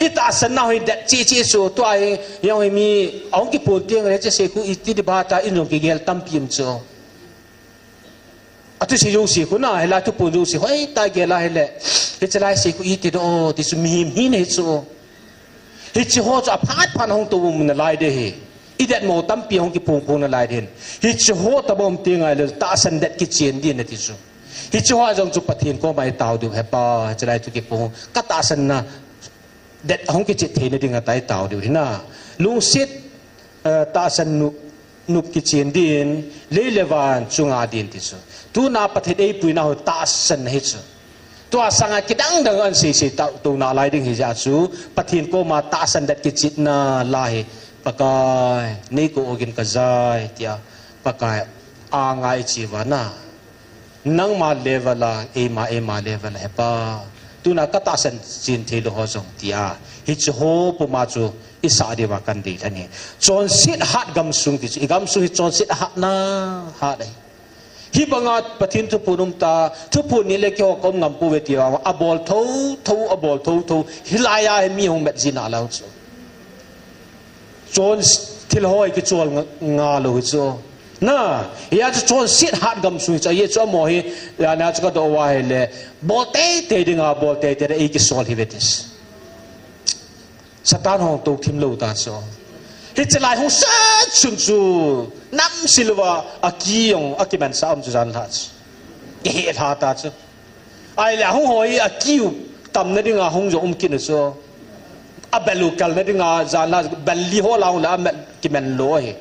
I tahsan nau hi det cheh cheh chu, tua hi, jong hi mi, ahung kipon teng le, hiche sei khu iti di ba ta, in jong kigel tampi um chu. Athusei jouse khu na, hilai thupon jouse khu, ei, ta gel a hile, hiche lai sei khu iti doh, ti chu mihem hina hi chu. Hiche ho chu aphat phat hung tou um nalai ding ahi. I det mo tampi hung kiphong phong nalai ding ahi. Hiche ho tabang um teng le, tahsan det kichen din ati chu. Hiche ho jong chu Pathen koma i tao diu, He Pa, hiche lai thu kiphong, ka tahsan na, det hung kichen theina dinga tai tao diu hi na. Lungset, eh, tahsan nop, nop kichen din, lei le van chunga din ti chu. Tuna Pathen eipuina ho tahsan hi chu. Tua sanga kidang dang an sei sei tao, tou nalai ding hi jeh chu. Pathen koma tahsan det kichenna la hi. Pakai, nei kou ogin ka jai, tia. Pakai, a ngai chi uva na. Nangma level a, eima, eima level a, He Pa. Tuna ka tahsan chen thei lou ho jong tia. Hiche ho puma chu i sah diuva kan dei lhon ahi. Chonset hat gamsung ti chu. I gamsung hi chonset hat na hat ahi. Hibanga Pathen thuphon um ta, thuphon ni le keiho ka um ngam pouve tia. Abol tho, tho, abol tho, tho. Hilai a hi mi hung met ji nalai u chu. Chon thil ho hi kichol nga, nga lou hi chu. Na, hia chu chonset hat gamsung hi chu, hia chu amaho hi, hia na chu ka doh uva ahile, bol teitei dinga, bol teitei dinga, ei kisol hi ve ti. Satan hung tou thim lou ta chu. Hiche lai hung sat sun chu, namse louva, aki jong, akiman sa um chu jan lha chu. Kihe lha ta chu. Ahile ahung ho hi akiu tamna dinga hung jong um kit u chu. Abel u kalna dinga jan la bel li ho la hung le aman kiman lou ahi.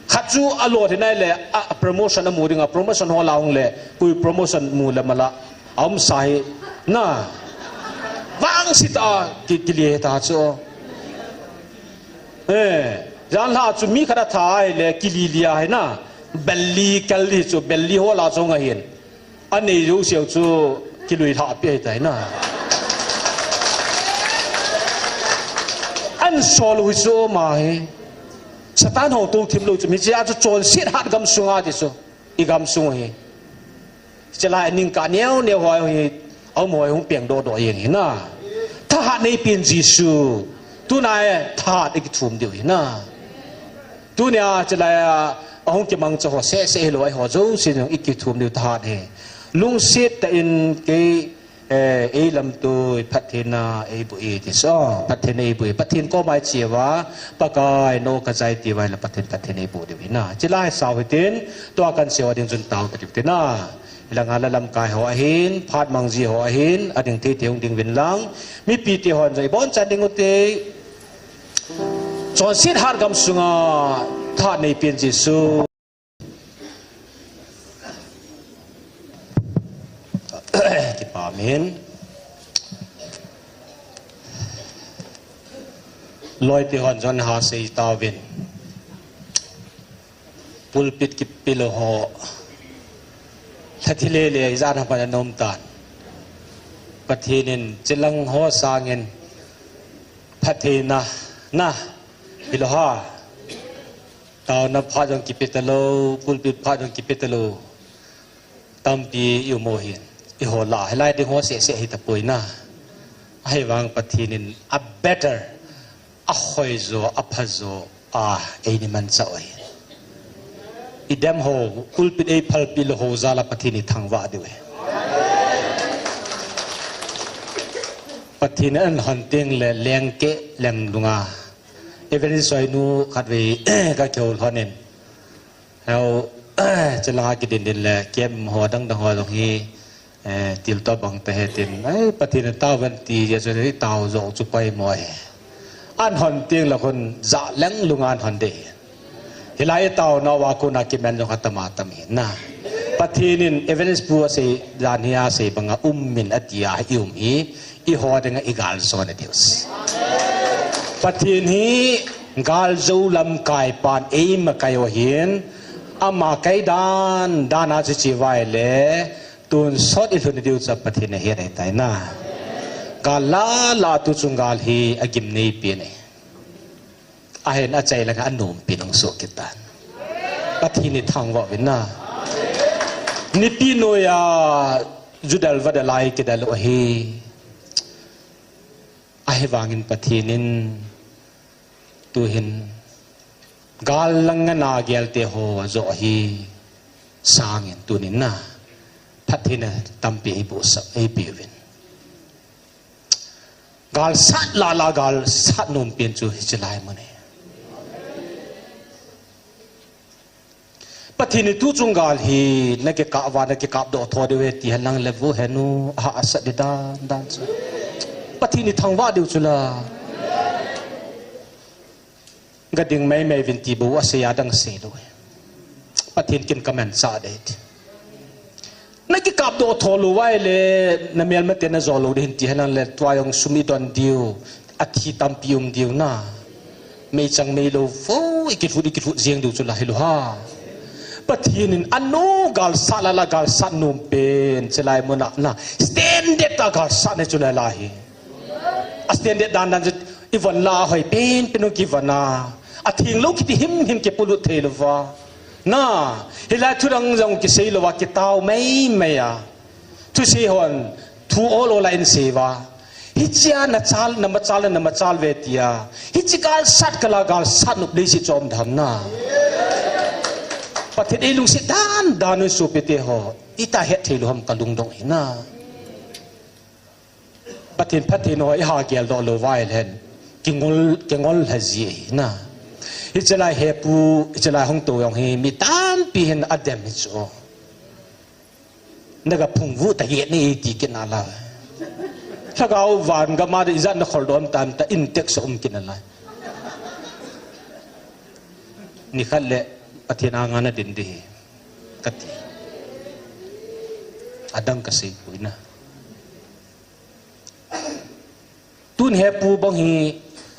Khat chu alo thinai le a, a promotion amu dinga promotion ho la hung le koi promotion mu le mala. Aum sa hi na. Vangset a ki, kili ta chu. Eh, jan la chu mi khat a tha ai le kili lia hai na. Belly kal li chu, belly hol a chu nga hin. Anei jou siau chu kilui lha pi tai na. An sol hui chu ma hi. Satan ho to thim lo chu mi chia chu chonset hat gam sunga ti chu. I gam sung hi. Chilai ning ka neo neo hoi hi. Aum hoi hung peng do do yeng hi na. Thahat nei pin Jesu. Tuna e thahat i kithum diu hi na. Tunia chilai a, ahung kimang cha ho se se hi lo ai ho jo sin jong i kithum diu thahat hi. Lungset ta in kei, eh, ei lam tu phattheina ei bu i ti so. Phattheina ei bu i. Pathen ko mai chia va. Pakai no ka jai ti vai la Pathen phattheina ei bu diu hi na. Chilai sao hi tin. Tua kan seo ding jun tao ta diu ti na. Ilanga la lamkai ho ahin, phat mangji ho ahin, ading thei thei hung ding vin lang. Mipi te hon jai bon chan ding u te. Chonset hat gam sunga thahat nei pin Jesu. Kipa min. Loi te hon jon ha sei tauvin. Pulpit kipilo ho. Lhathi lele ijat ham pan anom tan. Pathen in chilang ho sangin phattheina na hilo ha. Taona phat jong kipe talou, pulpit phat jong kipe talou. Tampi i um u hin. I ho la, hilai ding ho se se hi tapoi na. Ahivang Pathen in a better, a hoi jo, a pha jo, a ei ni man cha u hin. I dem ho, pulpit ei phalpi lo ho jal a Pathen i thangvah diu hi. Pathen in an hon teng le leng ke leng lunga. Evangelist Soinu khatvei ka kihou lhonin. Heo, chilanga kidin din le, kem ho dang dang ho jong hi, eh, til to bang te he tin. Ai, Pathen in tao van ti, ya chu tao jo chu pai mo he. An hon ting la khun, ja leng lunga an hon de. Hilai tao na wa ko na kimen jong khatama tam hi na. Pathen in evidence pu a sei, jan hi a sei banga um min a ti a i um hi. I ho dinga i gal son a dius. Pathen hi gal jo lamkai pan ei makai u hin, ama kai dan, dan a chu chi vai le, tun sot i lhun diu cha Pathen a hi dai tai na. Gal la la tu chung gal hi a gim nei pi nei. Ahin a chai langa a nom pi nung so kitan. Pathen i thangvah vin na. Nipi noiya judal vadalai kidal u hi. Ahivangin Pathen in tuhin gal langa na gel te ho jo hi sangin tunin na. Pathen a tampi ei bu sa, ei pi vin. Gal sat la la gal sat nom pen chu hichi lai mane. Pathen in tu chung gal hi na kikah va na kikap doh tho diu he ti hen lang le vu he nu a ha a sat di dan dan chu. Pathen in thangvah diu chu la. Ga ding mai mai vin ti bou a sei a dang sei lou. Pathen kin ka man cha dei ti. Na kikap doh tho lou vai le na melmate na jo lou ding hin ti hen lang le tua jong sum i don diu. A thi tampi um diu na. Meichang meilou vo i kilhut i kilhut jeng diu chu la hilou ha. Pathen in a nu gal sat la la gal sat nom pen chilai muna na. Standard ta gal sat ne chu la la hi. A standard dan dan chu i von la a hoi pen pen u kivon a. A theng lou kiti him him kipolut thei lou va. Na, hilai thu dang jong kisei lou va kitao mai mai a. Thusei hon, thu ol ol a in sei va. Hichia na chal, na machal, na machal ve tia. Hichi gal sat kala gal sat nop lei si chom dam na. Pathen ei lungset dan dan u sopi te ho. Ita het thei lou ham ka lungdong hi na. Pathen, Pathen ho i ha gel doh lou vai le hen. Kingol, kingol ha ji na. Hichi lai hepu, hichi lai hung to jong hi mi tampi hin a dem hi chu. Na ga phung vu ta yet ni ti kin a la. Lhagao van gam a di ijat na khol dom tam ta in tek so um kin a la. Ni khat le Pathen a nga na din di hi. Ka ti. Adang kasei poi na. Tun hepu bang hi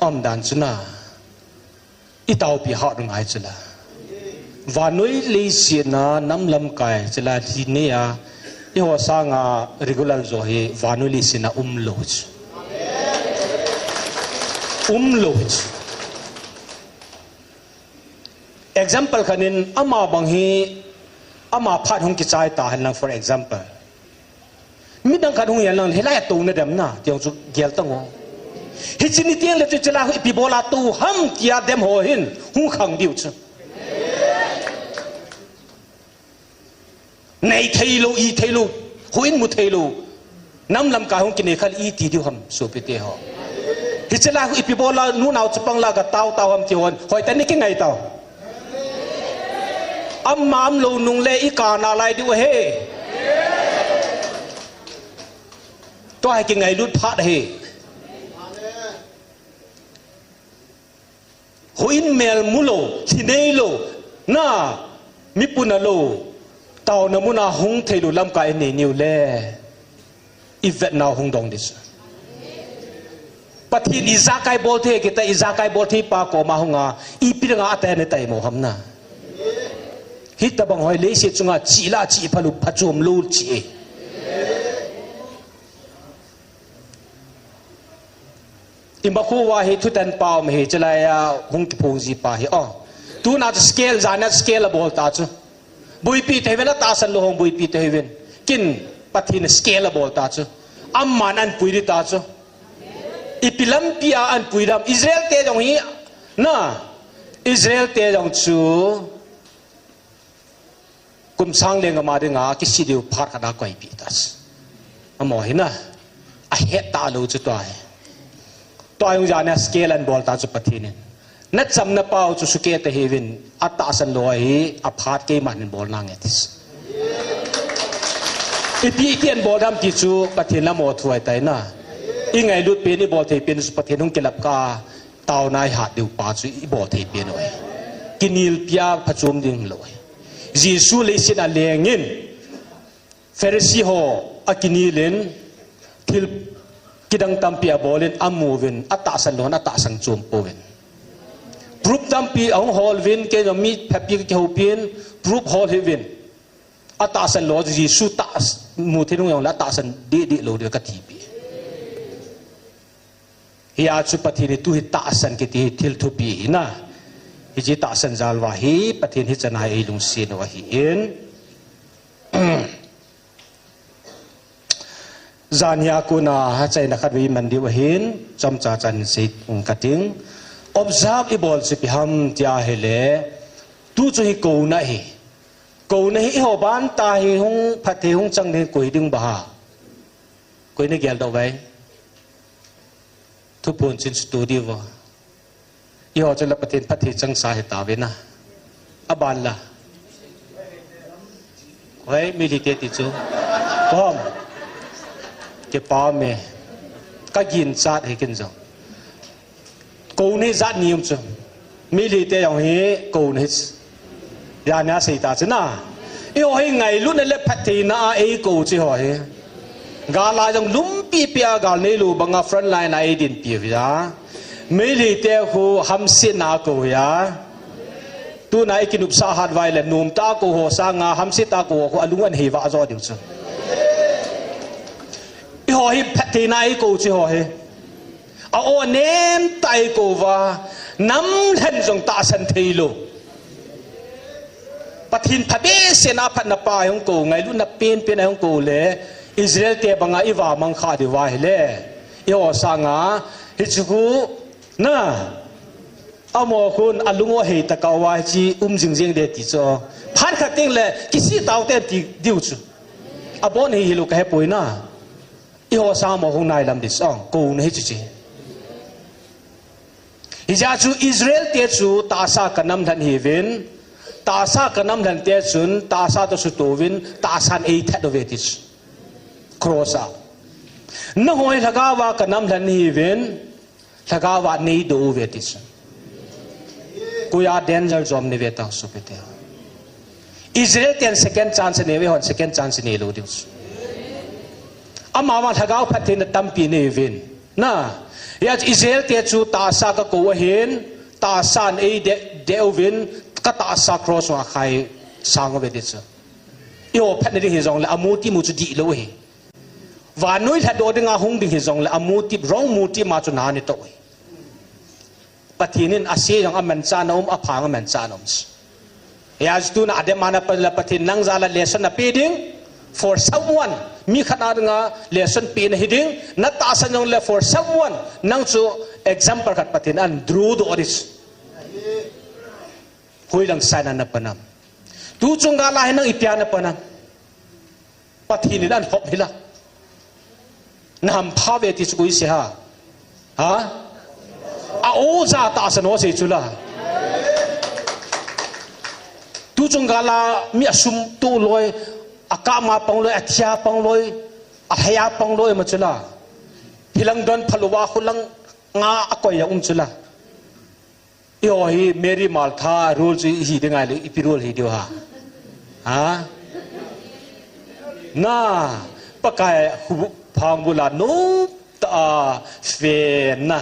aumdan chu na. I taopi hah ngai chu la. Vannoi leiset a nam lamkai chu la hi nei a. Eiho sanga regular jo hi vannoi leiset a umlou chu. Umlou chu. Example khat in ama bang hi ama phat hung kichai ta hen lang, for example. Midang khat hung hihen lang, hilai a touna dem na, ti jong chu gel tan o. Hiche ni teng le chu hiche lai ipi bol a tou ham tia dem ho hin, hung khang diu chu. Nei thei lou, i thei lou, houin mu thei lou. Nam lamkai hung kinei kha le iti diu ham, sopite ho. Hiche lai ipi bol a, nunao chapang la katao tao ham ti hon, hoitah in i kingai tao. Ama umlou nung le i kana lai diu ahi. Tua hi kingailut phat ahi. Houin mel mu lou, thi nei lou, na, mi puna lou, taona mun a hung thei lou lamkai i nei niu le, i vetnau hung dong ding chu. Pathen in ijakai bol thei kiti, ijakai bol thei pa koma hung a, ipi dang a atahsan e tai mo ham na. Hitobang ho hi leiset chunga chih la chih phalou, phachom lou chih e. Ima khu va hi thutan pa um hi, chulai a hung kiphong ji pa hi, o. Tuna chu scale, jan a scale abol ta chu. Boipi te uvin, atahsan lou hon boipi te uvin. Kin Pathen scale abol ta chu. Aman anpui ding ta chu. Ipi lampi a anpui dam. Israel te jong hi, na. Israel te jong chu. Kum sang leng ama dinga kisih diu phat khat a koipeh ta chu. Amaho hi na, ahet talou chu tua hi. Tua jong jan a scale anbol ta chu Pathen in. Nachamna pau chu sukeh ta hiuvin, atahsan lou hi aphat keiman hin bol nange ti chu. Ipi iti anbol dam ti chu Pathen lam a thu ahitai na. I ngailut pen, i bol thei pen chu Pathen hung kilap kah a, taona i hat diu pa chu i bol thei pen u ahi. Kinelpi a phachom ding lou ahi. Jesu leiset a leng in, Pharisee ho akinel in, thil kidang tampi abol in, amu uvin, atahsan lou hon atahsan chom pouvin. Proof tampi ahung hol uvin, kei jong mi phapi kihoupi in, proof hol hih uvin. Atahsan lou, Jesu tah, mu thei nung jong le atahsan deh deh lou diu kati pi. Hia chu Pathen in tu hi tahsan kiti hi thil thupi hi na. Hiche tahsan jal uva hi Pathen hichan a hi eilungset u ahin. Jan hia kona achaina khat vei man diu ahin, chomcha chan sei kating. Observe ibol chu ipi ham tia ahile, tu chu hi kouna hi. Kouna hi eiho ban tah hi hung phatthei hung chang ding koi ding ba ha. Koi na geldoh uve. Thuphon chin chu tu diu va. Eiho chu la Pathen phatthei changsa hita uve na. Aban la. Hoi, Meitei te ti chu. Kom. Kipa me. Ka ginchat hi ken jong. Kouna hi jat ni um chu. Meitei te jong hi kouna hi. Jan a sei ta chu na. Eiho hi ngailutna le phattheina a eikou chu eiho hi. Gal a jong lumpi pi a gal neilou banga front line a eidinpi u hi a. Meitei te khu hamsetna a kou hi a. Tuna i kinopsa hat uva ahile nomtah a kou ho sanga hamsetna a kou ho khu alung anhei vah jo diu chu. Eiho hi phattheina a eikou chu eiho hi. A-o nem tah a eikou uva, nam lhen jong tahsan thei lou. Pathen phabehseh na phatna pa a hung kou, ngailutna penpen a hung kou le, Israel te banga i vamang kha diu va ahile. Eiho sanga, hichu khu, na, amaho khun alung u ahei tah a uva hiche um jing jing de ti chu. Phat khat teng le, kisih tau te ti diu chu. Abon hi hilou kahe poi na. Eiho sang mo hung nailam ding sang, kouna hi chu chu. Hijeh chun Israel te chu tahsa ka nam lhen hiuvin, tahsa ka nam lhen te chun, tahsa toh sutoh uvin, tahsan eithat uve ti chu. Cross a. Nangho hi lhagao a ka nam lhen hiuvin, lhagao a neidoh uve ti chu. Koiya danger jom nei ve tao sopite. Israel ten second chance nei ve hon second chance neilou diu chu. Ama vang lhagao phattheina tampi nei uvin. Na, hijeh chun Israel te chu tahsa ka kou ahin, tahsan ei de, de uvin, ka tahsa cross a khai sang uve ti chu. Eiho phatna ding hijongle, a motive u chu dihlou ahi. Vannoi lhadoh dinga hung ding hijongle, a motive, wrong motive ma chu na nei tou ahi. Pathen in ase jong amanchah na um, apha jong amanchah na um. Hijeh chun tuna adem a na pan la Pathen nang jal a lesson na pe ding for someone. Mi khat a dinga lesson pe na hi ding, na tahsan jongle for someone. Nang chu example khat Pathen in draw doh ding. Hoilang side a na pan am? Tuchung gal a hi nang ipi a na pan am? Pathen in ahin hop hila. Na hampha uve ti chu koi sei ham? Ha? A o ja tahsan ho sei chu la. Tuchung gal a mi asum toh loi, akap ma pang loi, athi a pang loi, alhai a pang loi ma chu la. Hilang don phalou va, hulang nga akoi a um chu la. Eiho hi Mary Martha role chu ihi ding ahile, ipi role hi diu ham? Ha? Na, Pakai huphang bul a nop tah a, fe na,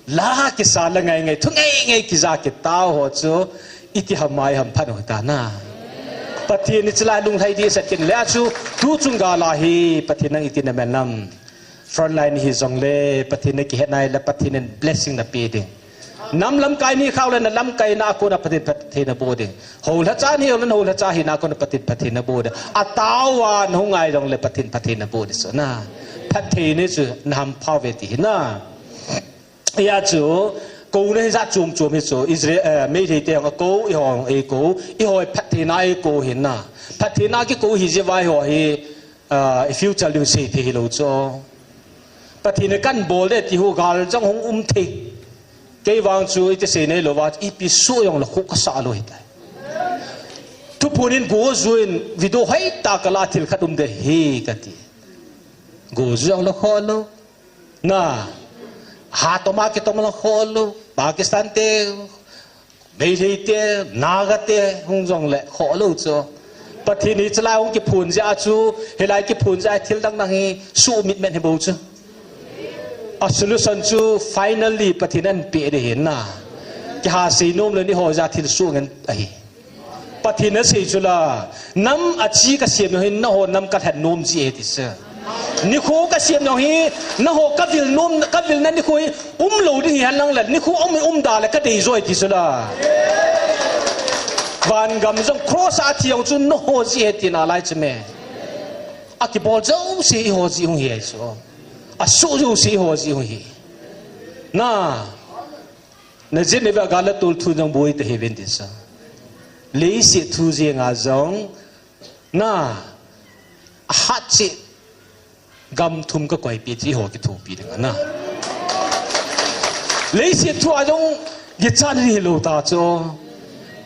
la kisa la ngai ngai, thu ngai ngai kija kitao ho chu, iti ham a i hampha u ta na. Pathen in hiche lai lunglhai ding asah kit le a chu, tuchung gal a hi Pathen nang iti na man am? Frontline hi jongle, Pathen na kihet nai le Pathen in blessing na pe ding. Nam lamkai ni khau le na lamkai na a kona Pathen phatthei na boh ding. Houlhacha na hi jongle, houlhacha hina a kona Pathen phatthei na boh ding. Atao a na hung ngai jongle Pathen phatthei na boh ding chu na. Phatthei nei chu na hampha uve ti hi na. Hijeh chun, kouna hi jat chom chom hi chu, Israel, eh, Meitei te jong akou, eiho jong eikou, eiho hi phattheina eikou ahi na. Phattheina kikou hi jeh uva eiho hi, ah, i future ding sei thei hilou chu. Pathen in kan bol ding ti hu gal jong hung um thei. Kei vang chu iti sei neilou va, ipi soh jong le kho kasah lou ahitai. Thuphon in go ju in video hoitah kala thil khat um ding ahi kati. Go ju jong le kho lou. Na, ha tom a kitom lang kho lou, Pakistan te, Meitei te, Naga te, hung jong le kho lou chu. Pathen in hiche lai hung kiphon jeh a chu, hilai kiphon jeh a thil dang dang hi, sumit men hi bou chu. A solution chu, finally, Pathen in ahin pe ding ahi na. Kiha sei nom lou ni ho jeh a thil sungen ahi. Pathen in asei chu la, nam a chi ka sem jong hi, nangho nam ka lhen nom jeh ahi ti chu. Nikho ka sem jong hi, nangho ka vil nom, ka vilna nikho hi, um lou ding hi hen lang le, nikho um, um da le ka dei jo ahi ti chu la. Van gam jong cross a thi jong chu nangho jeh ahi tina lai chu me. A kibol jouse eiho jeh hung hi ahi chu. A soh jouse eiho jeh hung hi. Na. Na jin neve a gal a tol thu jong boi ta hi ven ti sa. Leiset thu jeng a jong na a hat cheh gam thum ka koi pi ti ho kithopi ding a na. Leiset thu a jong kichat hi lou ta chu.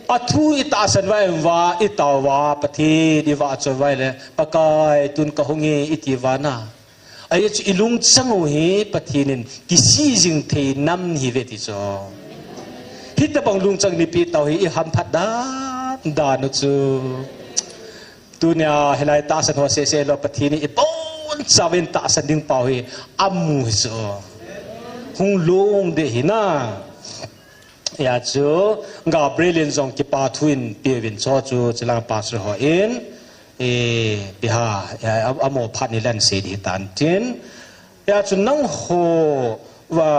A thu i tahsan uva, i tao uva, Pathen i vahchoi uva le, Pakai tun ka hung e i ti uva na. Ajeh chu i lungchang u hi Pathen in kisih jing thei nam hi ve ti chu. Hitabang lungchang nei pi tau hi i hamphat dan dan u chu. Tunia hilai tahsan ho seh seh lou Pathen in i boncha uvin tahsan ding pau hi amu hi chu. Hung long ding hi na. Hijeh chun Gabriel in jong kipa thu ahin peuvin chu chu, chulang pastor ho in, eh, biha, eh, a, amo phat ni len sei ding tan tin. Hijeh chun nangho, va,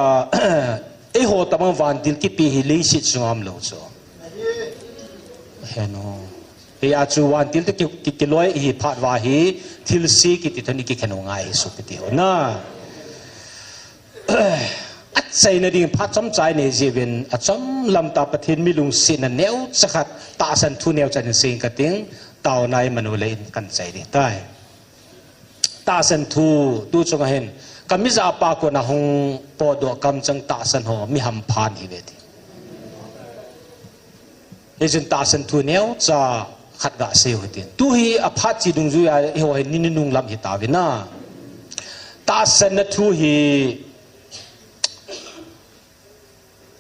eiho tabang vantil kipe hi leiset chunga um lou chu. Heno. Hijeh chun vantil te ki, ki, kiloi hi phat uva hi, thilse kiti thon i kikhen u ngai hi sopi te ho na. Achaina ding phat chomcha i nei jiuvin, achom lam tah Pathen mi lungsetna neocha khat, tahsan thu neocha nei seng kating, taona i manu le in kan chai ding tai. Tahsan thu, tu chunga hin, ka mi japa kona hung potdoh kamchang tahsan ho, mi hampha ahi ve ti. Hichun tahsan thu neocha khat gasei u hitin. Tu hi aphat chi dungjuia eiho hi ni nunung lam hitauvin a. Tahsan na thu hi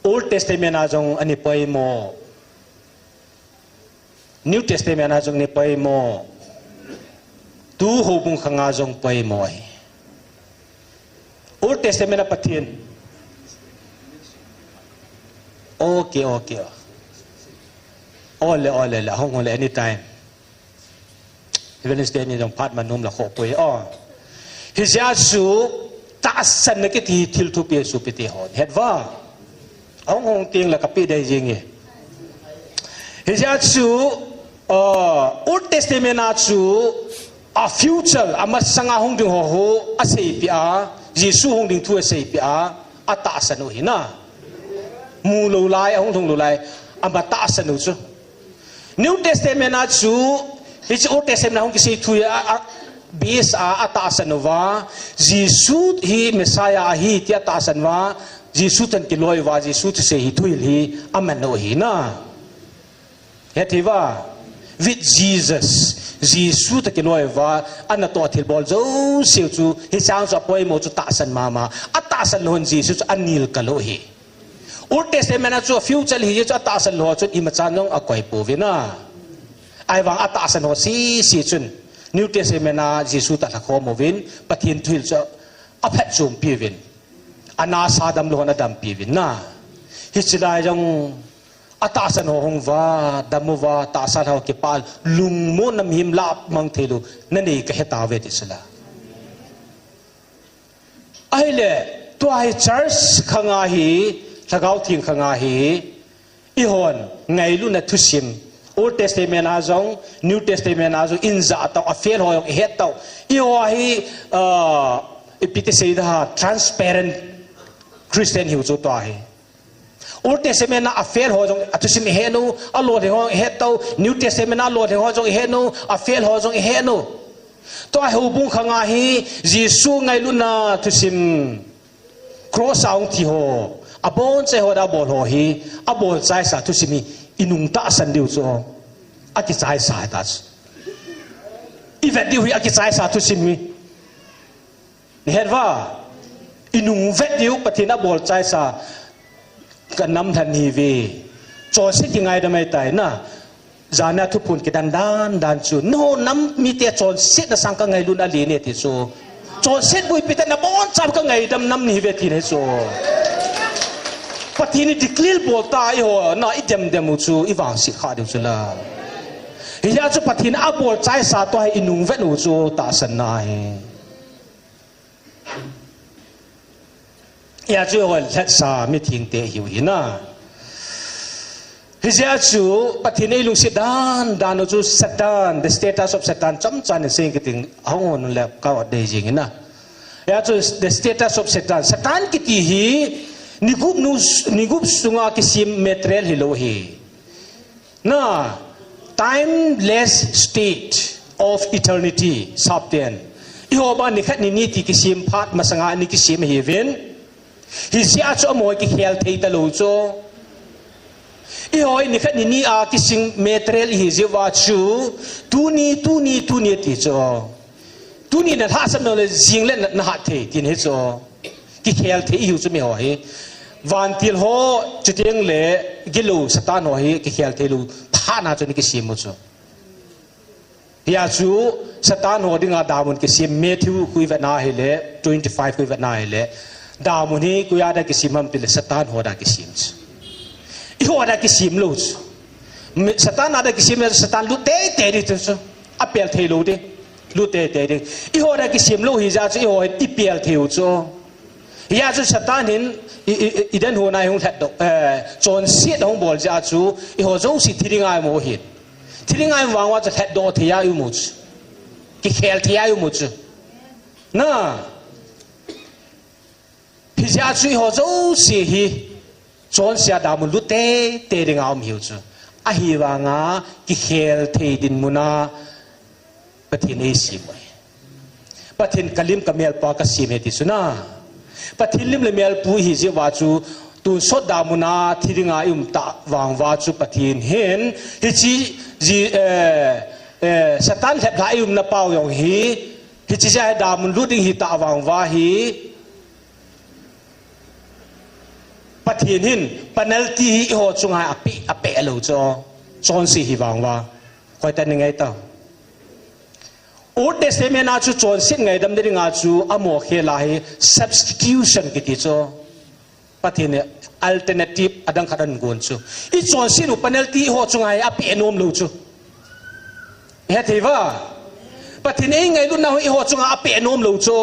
Old Testament a jong ana poimo. New Testament a jong ana poimo. Tu houbung khanga jong poimo ahi. Old Testament a Pathen. Okay, okay. Ole, ole, le, hong, ole, anytime. Wednesday ni jong phat ma nom la kho poi. Oh. Hijeh a chu tahsan na kiti thil thupi chu piti hon. Het va. Hong hong ting la ka pi dei jing e. Hijeh a chu, uh, Old Testament a chu a future, a masanga hung ding ho ho, a seipeh a, Jesu hung ding thu a seipeh a, a tahsan u hi na. Mu lou lai, a hung lhung lou lai, ama tahsan u chu. New Testament a chu, hiche Old Testament a hung kisei thu hi a, a, base a, a tahsan uva, Jesu hi Messiah ahi tia tahsan uva, Jesu toh kiloi uva, Jesu thusei hi thuhil hi aman u hi na. Hethei va, with Jesus, Jesu toh kiloi uva, anatoh thilbol jouse chu, hiche a chu apoimo chu tahsan mama, a tahsan lou hon Jesu chu anil kal u hi. Old Testament a chu future hi chu a tahsan lou chun imacha jong akoi pouvin a. Ahivang a tahsan ho sese chun New Testament a Jesu toh lhakhom uvin, Pathen thuhil chu aphatchompi uvin. Anasa damlou hon adampi uvin na. Hiche lai jong a tahsan ho hung uva, dam uva, tahsa ho kipah, lungmonna mihem lah mang thei lou, nanei kahe tauve ti chu la. Ahile, tua hi church khang a hi, Lhagao Theng khang a hi, eihon ngailutna thusim, Old Testament a jong, New Testament a jong, ijat tau, afel ho jong ihet tau. Eiho hi, uh, ipi ti sei da, transparent Christian hiu chu tua hi. Old Testament a afel ho jong athusim ihet u, alolhing ho ihet tau, New Testament a alolhing ho jong ihet u, afel ho jong ihet u. Tua hi houbung khang a hi Jesu ngailutna thusim, cross a hung thi ho, abon chai ho da bol ho hi, abol chaisa thusim hi, inung tahsan diu chu, akichaisa ta chu. Ivet diu hi akichaisa thusim hi. Nihet va, inung vet diu Pathen abol chaisa kanam lhan hi ve. Chonset kingaidam ahitai na. Jana thuphon kidan dan dan chu. No nam mite chonsetna sang kangailutna alen e ti chu. Chonset buipi te nabon cham kangaidam nam nahi ve ti nahi chu. Pathen in declare bol ta eiho na idem dem u chu ivangset kha diu chu la. Hijeh a chu Pathen abol chaisa toh hi inung vet u chu tahsan na hi. Hijeh a chu eiho lhatsa mithengte ihiu hi na. Hijeh a chu Pathen in eilungset dan dan u chu Satan, the status of Satan, chomcha in sei kit ding ahung hon le ka dei jing hi na. Hijeh a chu the status of Satan. Satan kiti hi nigup nu, nigup sunga kisem material hilou hi. Na, timeless state of eternity, Sapten. Eiho ba nikhat nini ti kisem phat masanga ana kisem ahiuvin. Hijeh a chu amaho kikhel thei talou chu. Eiho nikhat nini a kisem material ihi jeh uva chu. Tuni, tuni, tuni ti chu. Tuni nalhahsam lou le jing le na, nahat thei, tin hi chu. Kikhel thei ihiu chu mi ho hi. Vantil ho, chuteng le gilou Satan ho hi, kikhel thei lou, phat na chu ana kisem u chu. Hijeh a chu, Satan ho dinga damun kisem, Matthew khu ivet na hile, twenty-five khu ivet na hile. Damun hi, koia dia kisem ham tile, Satan ho dia kisem chu. Eiho dia kisem lou chu. Mi, Satan a dia kisem le, Satan lut teitei ding chu. Apel thei lou ding. Lut teitei ding. Eiho dia kisem lou hijeh a chu eiho hin ipel thei u chu. Hijeh a chu Satan hin i, i, i, Eden hon a hung lhatdoh, eh, chonset hung bol jeh a chu eiho jouse thi dinga imu hin. Thi dinga imu vang uva chu lhatdoh thei a imu chu. Kikhel thei a imu chu. Na. Hijeh a chu eiho jouse hi. Chonset a damun lut teitei dinga um ihiu chu. Ahivanga kikhel thei dinmun a Pathen in eisem u ahi. Pathen kalim kamelpa kasem ahi ti chu na. Pathen lim le mel pu ihi jeh uva chu tonsot damun a thi dinga i um tah vang uva chu Pathen hin hiche ji, eh, eh, Satan lheplhah i umna pau jong hi hiche jeh a hi damun lut ding hi tah vang uva hi Pathen hin penalty hi eiho chunga apeh, apeh lou chu. Chonse hi vang uva. Koi tah in i ngai tau. Old Testament a chu chonset ngaidam na dinga chu amo khel a hi substitution kiti chu. Pathen in alternative adang khat ahin gon chu. I chonset u penalty eiho chunga hi apeh nom lou chu. Ihet thei uva. Pathen in eingailutna u eiho chunga apeh nom lou chu.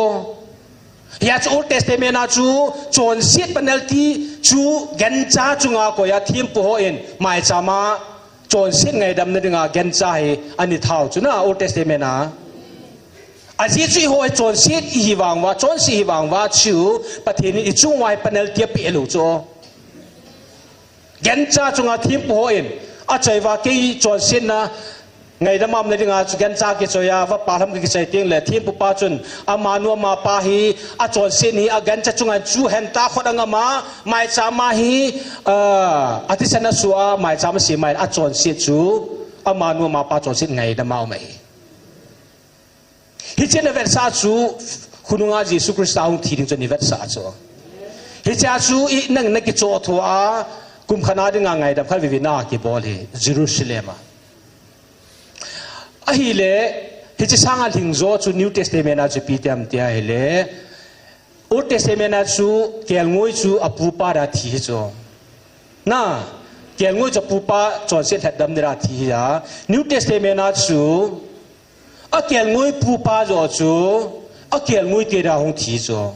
Hia chu Old Testament a chu chonset penalty chu gancha chunga koi a thempu hon maicham a chonset ngaidam na dinga gancha hi ana thau chu na Old Testament a. Ajeh chu eiho hi chonset ihi vang uva, chonset ihi vang uva chu Pathen in ichung uva hi penalty apeh lou chu. Gancha chunga thempu hon achoi uva kei chonsetna ngaidam na dinga chu gancha kichoi a, vapa lam kichoi teng le thempu pa chun amanu amapa hi achonset hi agancha chunga chu henta khut angam a maicham a hi, ah, athisan asoh a maicham a sem a hin achonset chu amanu amapa chonset ngaidam a um ahi. Hiche ana vetsah chu khonunga Jesu Christa hung thi ding chu ana vetsah chu. Hiche a chu i nang na kichoh tho a kum khat na dinga ngaidam khat veve na kibol hi Jerusalem a. Ahile, hiche sanga lhing jo chu New Testament a chu ipi ti ham tia ahile, Old Testament a chu kelngoi chu apupa da thi hi chu. Na, kelngoi chu apupa chonset lhatdam dira thi hi a. New Testament a chu akelngoi pupa jo chu akelngoi te da hung thi chu.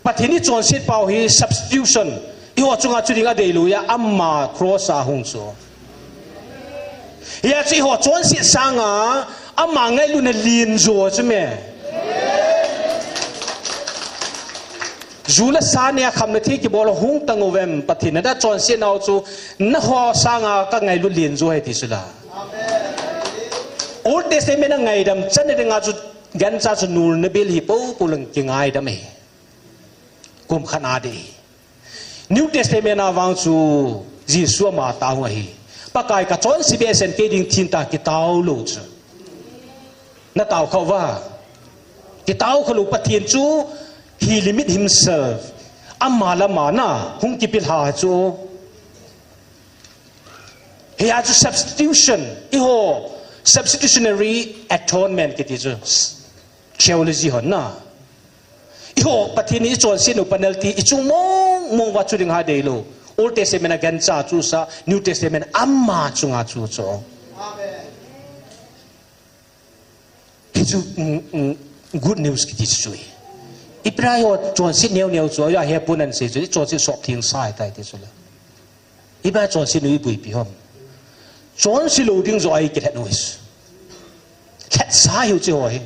Pathen in ichonset pau hi substitution. Eiho chunga chu ding adei lou a ama cross a hung chu. Hia chu eiho chonset sanga ama ngailutna len jo chu me. Ju le sa nia khamna thi kibol hung tang uvem Pathen in na chonset nau chu nangho sanga ka ngailut len jo ahi ti chu la. Old Testament a ngaidam chan na dinga chu gancha chu nulna bil hi popo lang kingaidam e. Kum khat na ding. New Testament a vang chu Jesu ama tao ahi. Pakai ka chonse behseh in kei ding thin ta kitao lou chu. Na tao khah uva. Kitao khah lou Pathen chu he limit himself. Ama le ama na hung kipilha chu. Hia chu substitution, eiho substitutionary atonement kiti chu theology hon na. Eiho Pathen in ichonset u penalty ichung mong mong uva chu ding adei lou. Old Testament a gancha chu sa, New Testament ama chunga chu chu. Amen. Hichu, mm, mm, good news kiti chu hi. Ipi ra eiho chonset neo neo chu, ya he punan sei chu, ichonset sop theng sa ahitai ti chu la. Ipi ra chonset u iboipi ham. Chonse lou ding jo ahi kilhen u hi. Lhatsa hiu chu ho hi.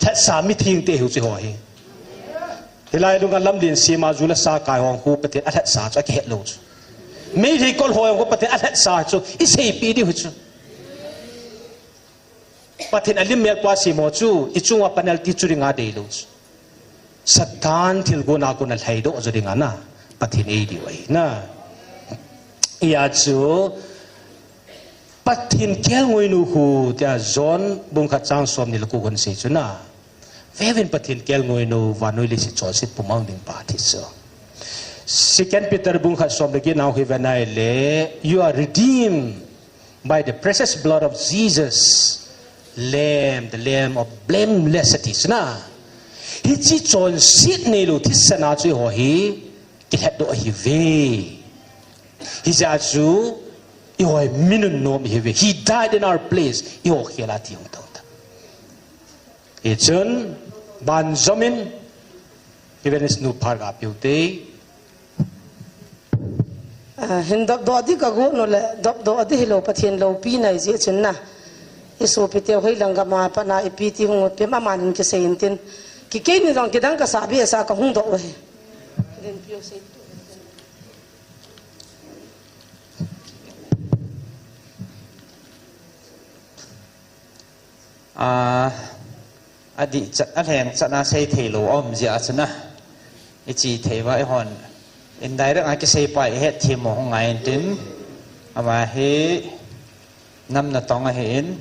Lhatsa mithengte hiu chu ho hi. Hilai dunga lamlen sema ju le sa kai hong khu Pathen alhatsa chu akihet lou chu. Meitei kol hoi hong khu Pathen alhatsa chu iseipi diu hi chu. Pathen alim melpa sem ho chu, ichunga penalty chu ding adei lou chu. Satan thilgon a kon a lhaidoh jo ding ana, Pathen ei diu ahi na. Hia chu, Pathen kelngoinu khu, tia John bung khat chang som ni le ko kon sei chu na. Veuvin Pathen kelngoinu, vannoi leiset chonset pumang ding pa ti chu. Second Peter bung khat som le get na hi ven ahile, you are redeemed by the precious blood of Jesus, Lamb, the Lamb of blameless it is na. Hiche chonset neilou thisan a chu eiho hi kilhatdoh ahiuve. Hijeh a chu eiho hi mi nunnom ihiuve. He died in our place. Eiho khel a thi hung tau ta. Hichun, banjom in, Evangelist nu phar ga piu te. Ah, hin dopdoh ding kagon u le, dopdoh ding hilou Pathen loupina ahi jeh chun na. Isopite u hei lang gam a pat na ipi ti hung ut pem aman hin kisei intin. Kei, keini jong kidang kasah behseh a kahung doh u ahi. Ah, adih chat, alheng chat na sei thei lou aum jeh a chu na. Iche thei uva eihon indirect a kisei pa ihet them u hung ngai intin. Ama hi nam natong ahin.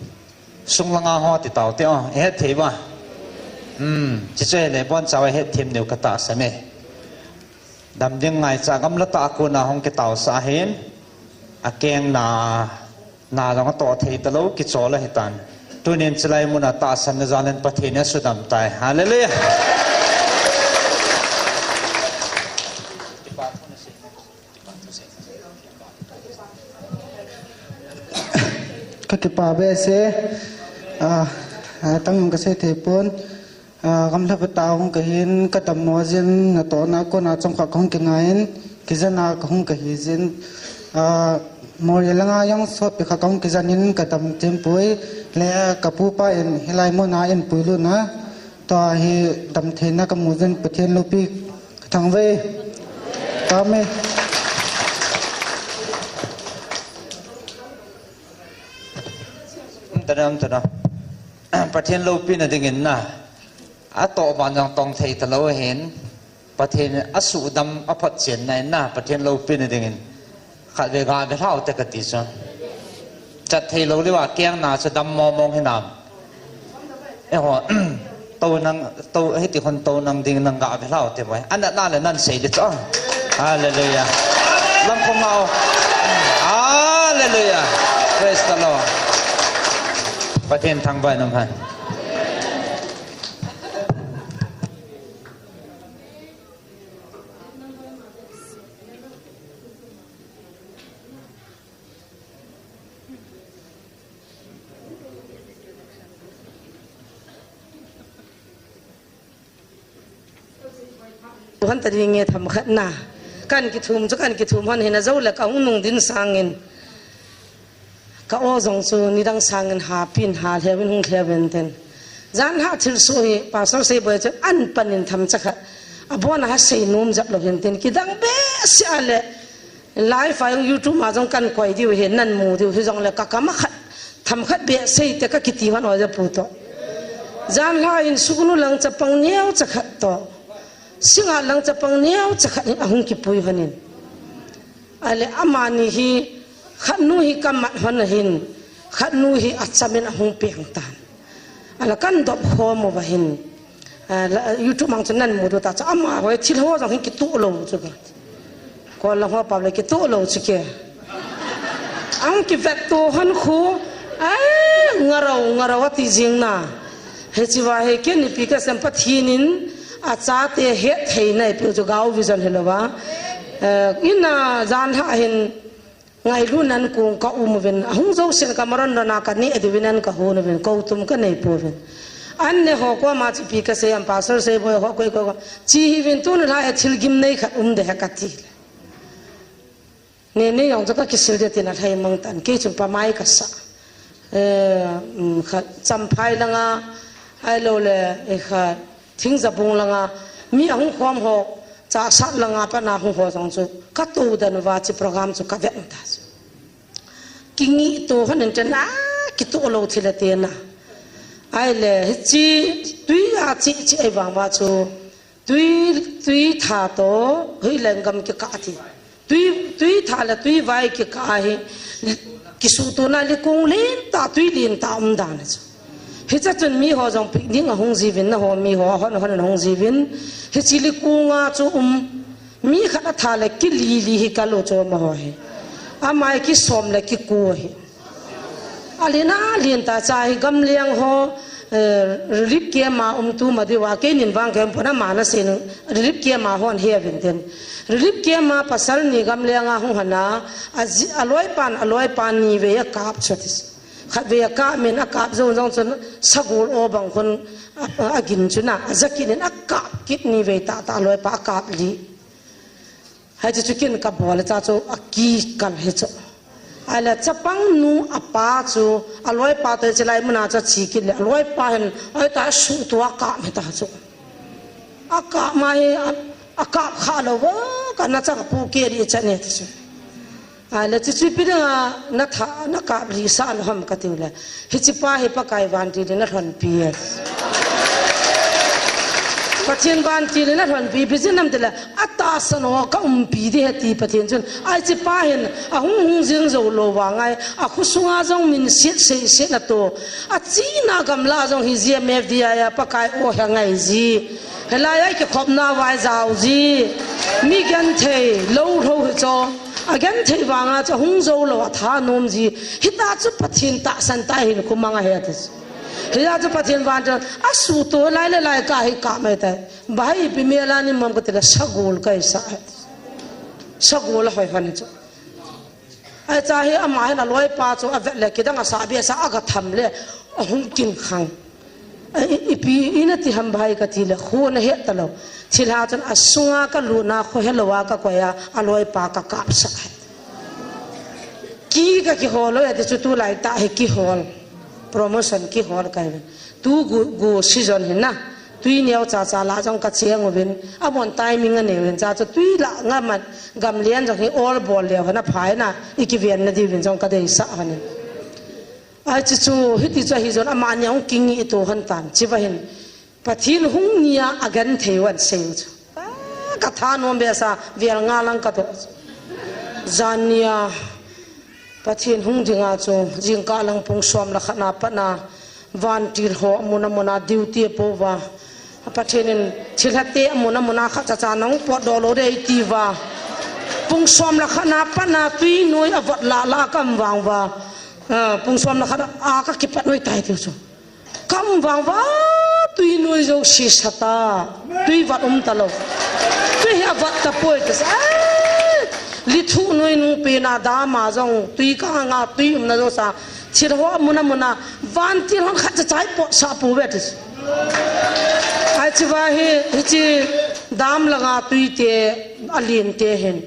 Sung langa ho ti tau te o, ihet thei uva. Hmm, chuche le boncha uva ihet them diu katahsan e. Dam ding ngaicha gamla tah a kon a hung kitaosah ahin. Akeng na Na jong atoh thei talou, kichol ahitan. Tunin chulai muna tahsanna jal in Pathen in asudam tai. Hallelujah. Ka kipah behseh. Ah, ah, tang jong ka sei thei pon. Ah, gamla pa ta hung ka hin, ka dammo jin, natohna kona chomkhat ka hung kingai in, kijana ka hung ka hi jin. Ah, Moreh langa jong sotpi khat ka hung kijan in, ka dam thim poi, le ka pu pa in hilai muna eipui lut na. Tua hi damtheina ka mu jin, Pathen loupi ka thangvah e. Amen. Umtana, umtana. Pathen loupina dingin na, atoh ban jong tong thei talou ahin, Pathen in asudam aphotchen na in na, Pathen loupina dingin khatvei gave lhau te kati chu. Chat thei lou liva keng na chu dam mong mong hinam. Eiho, tou nang, tou, hiti khun tou nang ding nang gave lhau te boi. Anatna le nan sei le chu. Hallelujah. Lam khong ngau. Hallelujah. Praise the Lord. Pathen thangvah in um hen. Tuhan ta ding nge themkhat na. Kan kithum chu kan kithum hon hin ajou le ka hung nung ding sangin. Ka aw jong chu nidang sangin hapin ha lheuvin hung lheuven tin. Jan lha thilsoh hi, Pastor Seiboi chu an panin themcha khat. Abon a ha sei nom jep lou hin tin. Kidang behseh a le. Live a jong YouTube ma jong kan koi diu hi, nan mu diu hi jong le ka kam a khat. Themkhat behseh te ka kiti hon aw ja pu toh. Jan lha in suknu lang chapang neocha khat toh. Singa lang chapang neocha khat in ahung kipui hon in. Ale amani hi, khatnu hi ka mat hon ahin, khatnu hi achamin ahung peng tan. Ala kan dop khom uva hin. Ala, YouTube mang chu nan mu diu ta chu, amaho thil ho jong hin kitoh lou chu ka. Kol lang ho pa le kitoh lou chu ke. Ahung kivet to hon khu, ai, ngarau, ngarau ati jing na. Hiche va hi ken ipi kasei em, Pathen in achate hetthei na eipeh u chu gau vision hilouva. Eh, in a jan lha hin ngailut nan kong ka um uvin, ahung jousen ka maron rona ka neh diuvin an ka hon uvin, kou tum ka nei pouvin. An ne ho koma chu ipi kasei em, Pastor Seiboi ho koi koi ko. Chi hiuvin tun lha e thil gimnei khat um de he kati. Nene jong chu ka kisil de tin alhai mang tan, kei chun pamai kasa. Eh, um, kha, Champhai langa, ahilou le, eh, kha, Thingjabung langa, mi ahung khom ho, Chassad langa pat a hung ho jong chu, ka tou den uva hiche program chu ka vet ta chu. Kingih to hon in tin a, kitoh lou thil ati na. Ahile, hiche, tui a che che ahivang uva chu, Tui, tui tha toh, hoilai gam kikah ti. Tui, tui tha le tui vai kikah hi, kisuhtohna likong lentah, tui lentah um dan chu. Hiche chun mi ho jong picnic ahung jiuvin, na ho mi ho, hon, hon ahung jiuvin. Hiche likong a chu um, mi khat atha le kili li hi kal u chu amaho hi. Amai kisom le kiko hi. Alen alen tah cha hi gamleng ho, eh, relief camp a um tu ma diuva, keinin vang kem pona mana sin relief camp a hon he uvin tin. Relief camp a pasal ni gamleng a hung hon a, aji, aloipan, aloipan nivei akap chu ati. Khatvei akap min akap jou jong chun sagol o bang khun a, a, agin chu na, ajakit in akap kit nivei tah tah aloipa akap li. Hiche chu ken kabol le cha chu akikal hi chu. Ahile chapang nu apa chu aloipa toh hiche lai muna chu ache kit le aloipa hin ahita suhtoh akap hita chu. Akap ma hi a, akap kha lou vo ka na cha ka pu ke di cha ne ti chu. Ahile chu chu ipi dinga na tha na kap ri sa lou ham ka tiu le. Hiche pa hi Pakai vantil in alhonpi e. Pathen vantil in alhonpi, ipi jeh ham itile, atahsan ho ka umpi ding ahi ti Pathen chun. Ahi hiche pa hin, ahung hung jing jou lou vang ahi, akhosunga jong minset seiset na toh. Achena gamla jong hi G M F D I a Pakai o he ngai ji. Hilai a kikhopna vai jao ji. Mi genthei, lou lou hi chu. Agenthei vanga chu hung jou lou a thanom ji. Hita chu Pathen tahsan tah hin khu mang ahi ati chu. Hita chu Pathen van chu asuto lai le lai kahi kap mai tai. Bahai ipi mel a nei um ham kati le sagol kahi sah. Sagol ahoi hon chu. Ahi chu hi ama hin aloipa chu avet le kidang asah be sa aga tham le ahung kin khang. Ipi ina ti ham bai kati le khu nahet talou. Thilha chun asunga kalut na khu helou a kakoi a aloipa kakap sah. Ki kakihol lou ati chu tulai tah hi kihol. Promotion kihol kahi. Tu gu, gu season hi na. Tui neo chacha lah jong kacheng uvin. Amon timing anei uvin cha chu tui lah nga man gam lian jong hi ol bol leu hana phai na. Ikiven na diuvin jong kadeisah hon in. Ahi chu chu, hiti chu ahi jong amani ahung kingi ito hon tan, chiva hin. Pathen hung nia agenthei u ahin sei u chu. Ah, kathanom be sa, vel nga lang kato. Jan nia, Pathen hung dinga chu, jingkah lang pung som le khat na pat na, vantil ho, amun amun a duty apo uva. Pathen in thilha te amun amun a khat cha cha nahung potdoh lou ding ahi ati uva. Pung som le khat na pat na tui noi avot lah lah a ka um vang uva. Ah, pung som le khat a kakipat noi tai tiu chu. Ka um vang uva tui noi jouse sat a. Tui vot um talou. Tui hi avot tapoi ati sa. Eh, lithuh noi nung pen a dam a jong tui kanga tui umna jouse. Thil ho amun amun a, vantil hon khat cha cha hi potsah pouve ati. Ahi chu va hi, hiche dam langa tui te, alen te hin.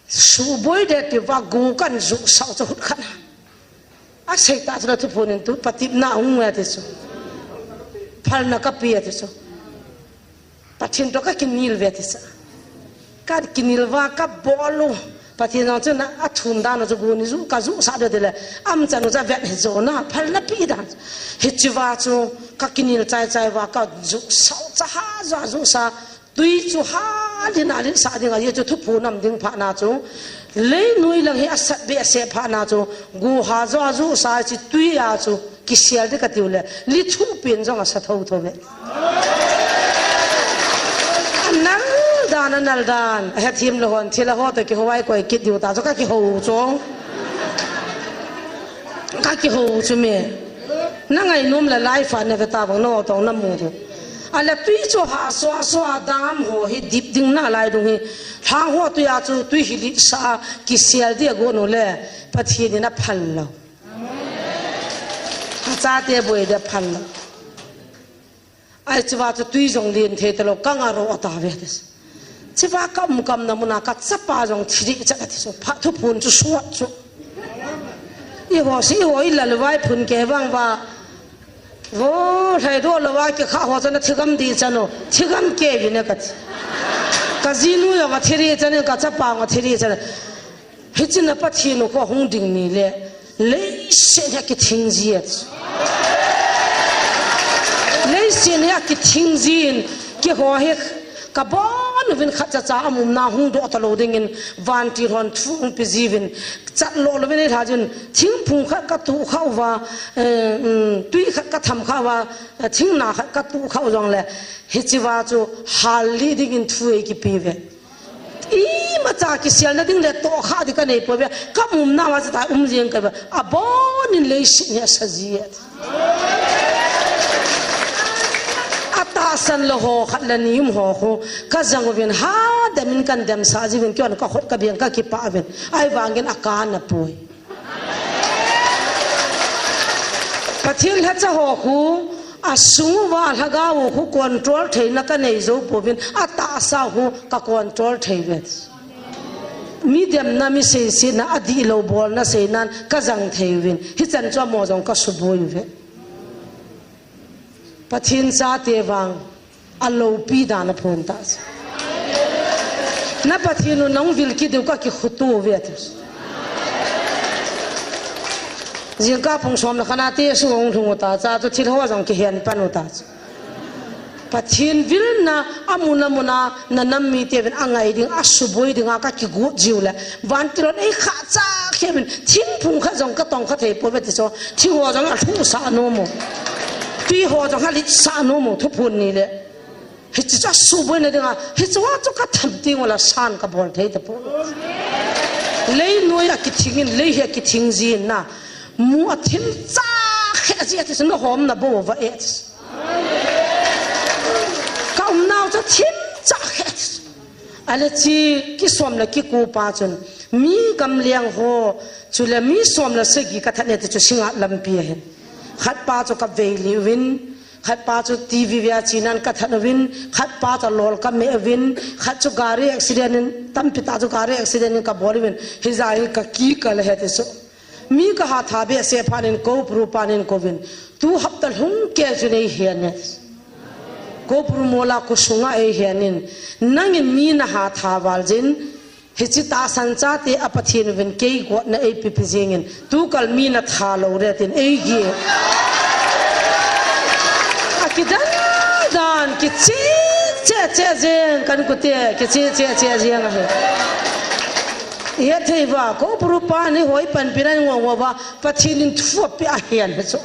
Suboi ding tia gu kahin jusah u chu hut khat na. Asei tah chu la thuphon in tu patepna ahung uve ati chu. Phalna kape ati chu. Pathen toh kakinel uve ati sa. Kakinel uva kabol u. Pathen jong chu na athum dan u chu gu ni ju kajusah ding ati le. Amchan u chu avet hi jo na phalna pe dan. Hiche va chu kakinel chai chai uva kajusah u cha ha jo jusah. Tui chu ha lin a lin sah ding ahi chu thuphon um ding phat na chu. Leinoi lang hi asat be aseh phat na chu. Gu ha jo jusah chu tui a chu. Kisel ding kati u le, lithuh pen jong asa thotho ve. Anal dan, anal dan. Ahethem lou hon, thilha ho toh kihou a koi kit diu ta chu kakihou chu. Kakihou chu me. Na ngainom le live a na ve ta vang no tong na mu diu. Ahile tui chu ha sua sua dam ho hi dip ding nalai dung hi. Lhang ho tui a chu tui hi litsah a kisel ding agot u le, Pathen in aphal lou. Achate boi ding aphal lou. Ahi chu va chu tui jong len thei talou, kanga ro ata ve ati. Chu va ka um kamna mun a kachapa jong thi ding chat ati chu. Phat thuphon chu suat chu. Eiho si eiho i lal vai phun kei vang uva. Vo, lhaidoh lou a kikha ho chu na thigam ding chan u. Thigam kei uvin e kati. Kajinu jong athi ding chan in, kachapa jong athi ding chan. Hiche na Pathen u khu hung ding ni le, leiset hi akithing ji e. Leiset hi akithing jin, keiho hi kabon uvin khat cha cha aumna hung doh talou dingin, vantil hon thu hung pe jiuvin, chat lo louvin eilha jin, thingphung khat katuh khah uva, eh, um, tui khat katham khah uva, eh, thingna khat katuh khah u jongle, hiche va chu hal lih dingin thu eikipe uve. Imacha kiselna ding le tohkhah ding kanei pouve. Ka umna uva chu ta um jeng kahi uve. Abonin leiset hi asa ji e. Atahsan lou ho khat le ni um ho khu kajang uvin hadam in kahin demsah jiuvin, keihon kakhut kabeng kakipah uvin. Ahivangin akana poi. Pathen lhacha ho khu, asung uva lhagao u khu control theina kanei jou pouvin, atahsa u khu ka control thei uve. Mi demna, mi seisetna, adihlou bolna seinan kajang thei uvin, hichan chu amaho jong kasuboi uve. Pathen chate vang, aloupi dan aphon tah chu. Na Pathen u nahung vil kit diu kakikhutup uve ati. Jingkah pung som le khat na te sung ahung lhung u ta cha chu thil ho jong kihen pan u ta chu. Pathen vilna amun amun a na nam mite uvin angai ding, asuboi dinga kakigot jiu le. Vantil hon eikhah chah khe uvin, thingphung khat jong katong kha thei pouve ti chu. Thing ho jong alhuhsah nom u. Tui ho jong alitsah nom u, thuphon ni le. Hiche chu asuboina dinga, hiche ho chu katham teng ula san kabol thei tapoi. Lei noi a kithing in, lei hi a kithing jin na. Mu a thim cha khe ji ati su na hom na bo va e. Ka um nau cha thim cha khe. Ale chi ki som le ki ku pa chun. Mi kam liang ho, chu le mi som le segi ka that ne ti chu singa lampi a hin. Khat pa chu ka vei li win, khat pa chu T V via chinan ka that win, khat pa chu lol ka me win, khat chu gari accident in, tampi ta chu gari accident in ka bol win, hi za hi ka ki ka le he ti su. Mi ka ha tha be se phan in ko pru pan in ko win. Tu hapta lhung ke chu nei hian ne. Ko pru mola ko sunga ei hian in. Nangin mi na ha tha val jin. Hichi ta san cha te a Pathian vin kei ko na ei pipi jingin. Tu kal mi na tha lo re tin ei gi. A ki dan dan ki chi che che jing kan ku te ki chi che che jing a he. Ye thei va ko pru pa ni hoi pan piran ngo ngo va Pathian in thu a pi a hian he chu.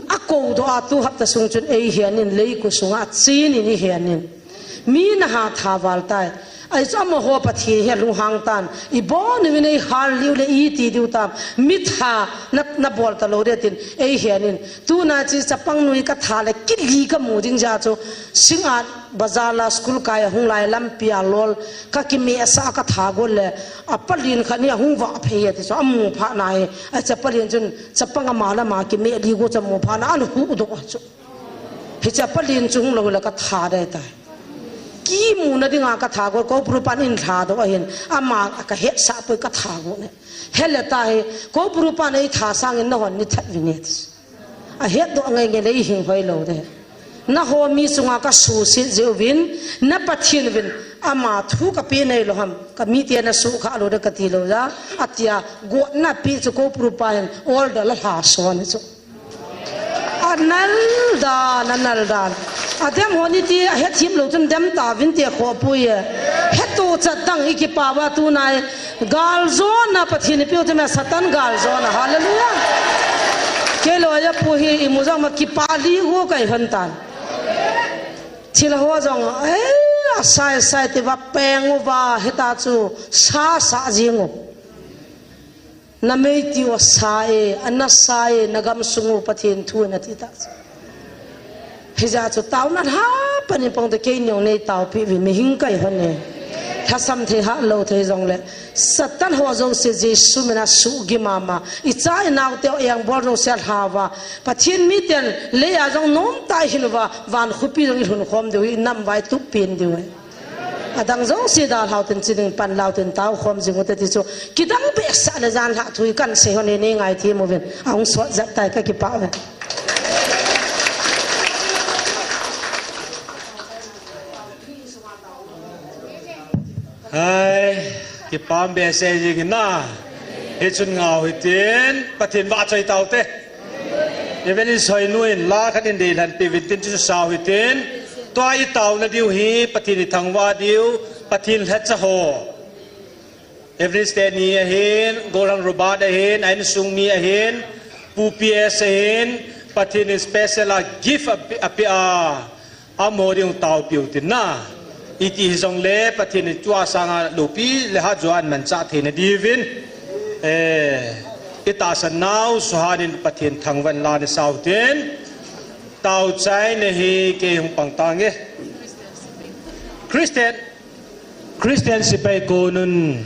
A ko do a tu hapta sung chun ei hian in lei ku sunga chin in i hian in. Mi na ha tha val tai. Ai chu amaho Pathian hi a lunghang tan. I bo ni min ei hal liu le i ti diu tam. Mi tha na, na bol ta lo de tin ei hian in. Tu na chi chapang nui ka tha le kili ka mu ding ja chu. Singa bazar la school kai a hung lai lampi a lol. Ka ki me sa ka tha gol le. A palin kha ni a hung va phe ya ti chu. A mu pha na he. Ai chapalin chun chapang ama la ma ki me li go cha mu pha na an hu do chu. Hicha palin chu hung lo la ka tha dai tai. Ki mu na dinga ka tha go ko pru pan in tha do ahin. Ama ka het sa poi ka tha go ne. Hele ta he ko pru pan ei tha sang in na hon ni that vi ne. A het do ngai ngai lei hing hoi lo de. Na ho mi sunga ka su si je vin na Pathian vin ama thu ka pe nei lo ham ka mi te na su kha lo de ka ti lo ja. Atia go na pi chu ko pru pa hin all the la ha so ni chu. A nal dan, a nal dan. A dem ho ni ti a het him lo chun dem ta vin ti a kho pui e. Het to chat dang i ki pa va tu nai. Gal zo na Pathian i piu te me Satan gal zo na. Hallelujah. Ke lo ya pu hi i mu jang ma ki pa li go kai hon tan. Thil ho jong, eh, a sai sai ti va peng u va heta chu sa sa jing u. Na mei ti u sa e, a na sa e, na gam sung u Pathian thu na ti ta. Hija chu tau na ha pani pong te kei nyong nei tau pi vi mi hing kai hon e. Thasam thei ha lo thei jong le. Satan ho jong se Jesu mina su gi mama. I cha i nau te yang bol jong se ha va. Pathian mi ten le ya jong nom tai hin va. Van khupi jong i hun khom deu i nam vai tu pin deu e. Adang jong si dal hau tin chining pan lau tin tau khom jing u te ti chu. Kidang be sa le jan ha thui kan se hon e nei ngai ti mu vin. Aung sot jat tai ka ki pa ve. Hai, kipah behseh jing in na. Hichun ngau hitin, Pathen vahchoi taute. Evangelist Hoinu in la khat in deilhen peh uvin tin chu sau hitin. Tua i tauna diu hi, Pathen i thangvah diu, Pathen lhacha ho. Evangelist teni ahin, Gorhang Robert ahin, a insung mi ahin, Pu P S ahin, Pathen in special a gift a, a, a, amaho ding taopeh u tin na. Iti hijongle, Pathen in tua sanga loupi le hatjo a amanchah theina diuvin. Eh, i tahsan nau, Johan in Pathen thangvah in la nei sau tin. Tao chaina hi kei hung pang tange. Christian Christian sepai konun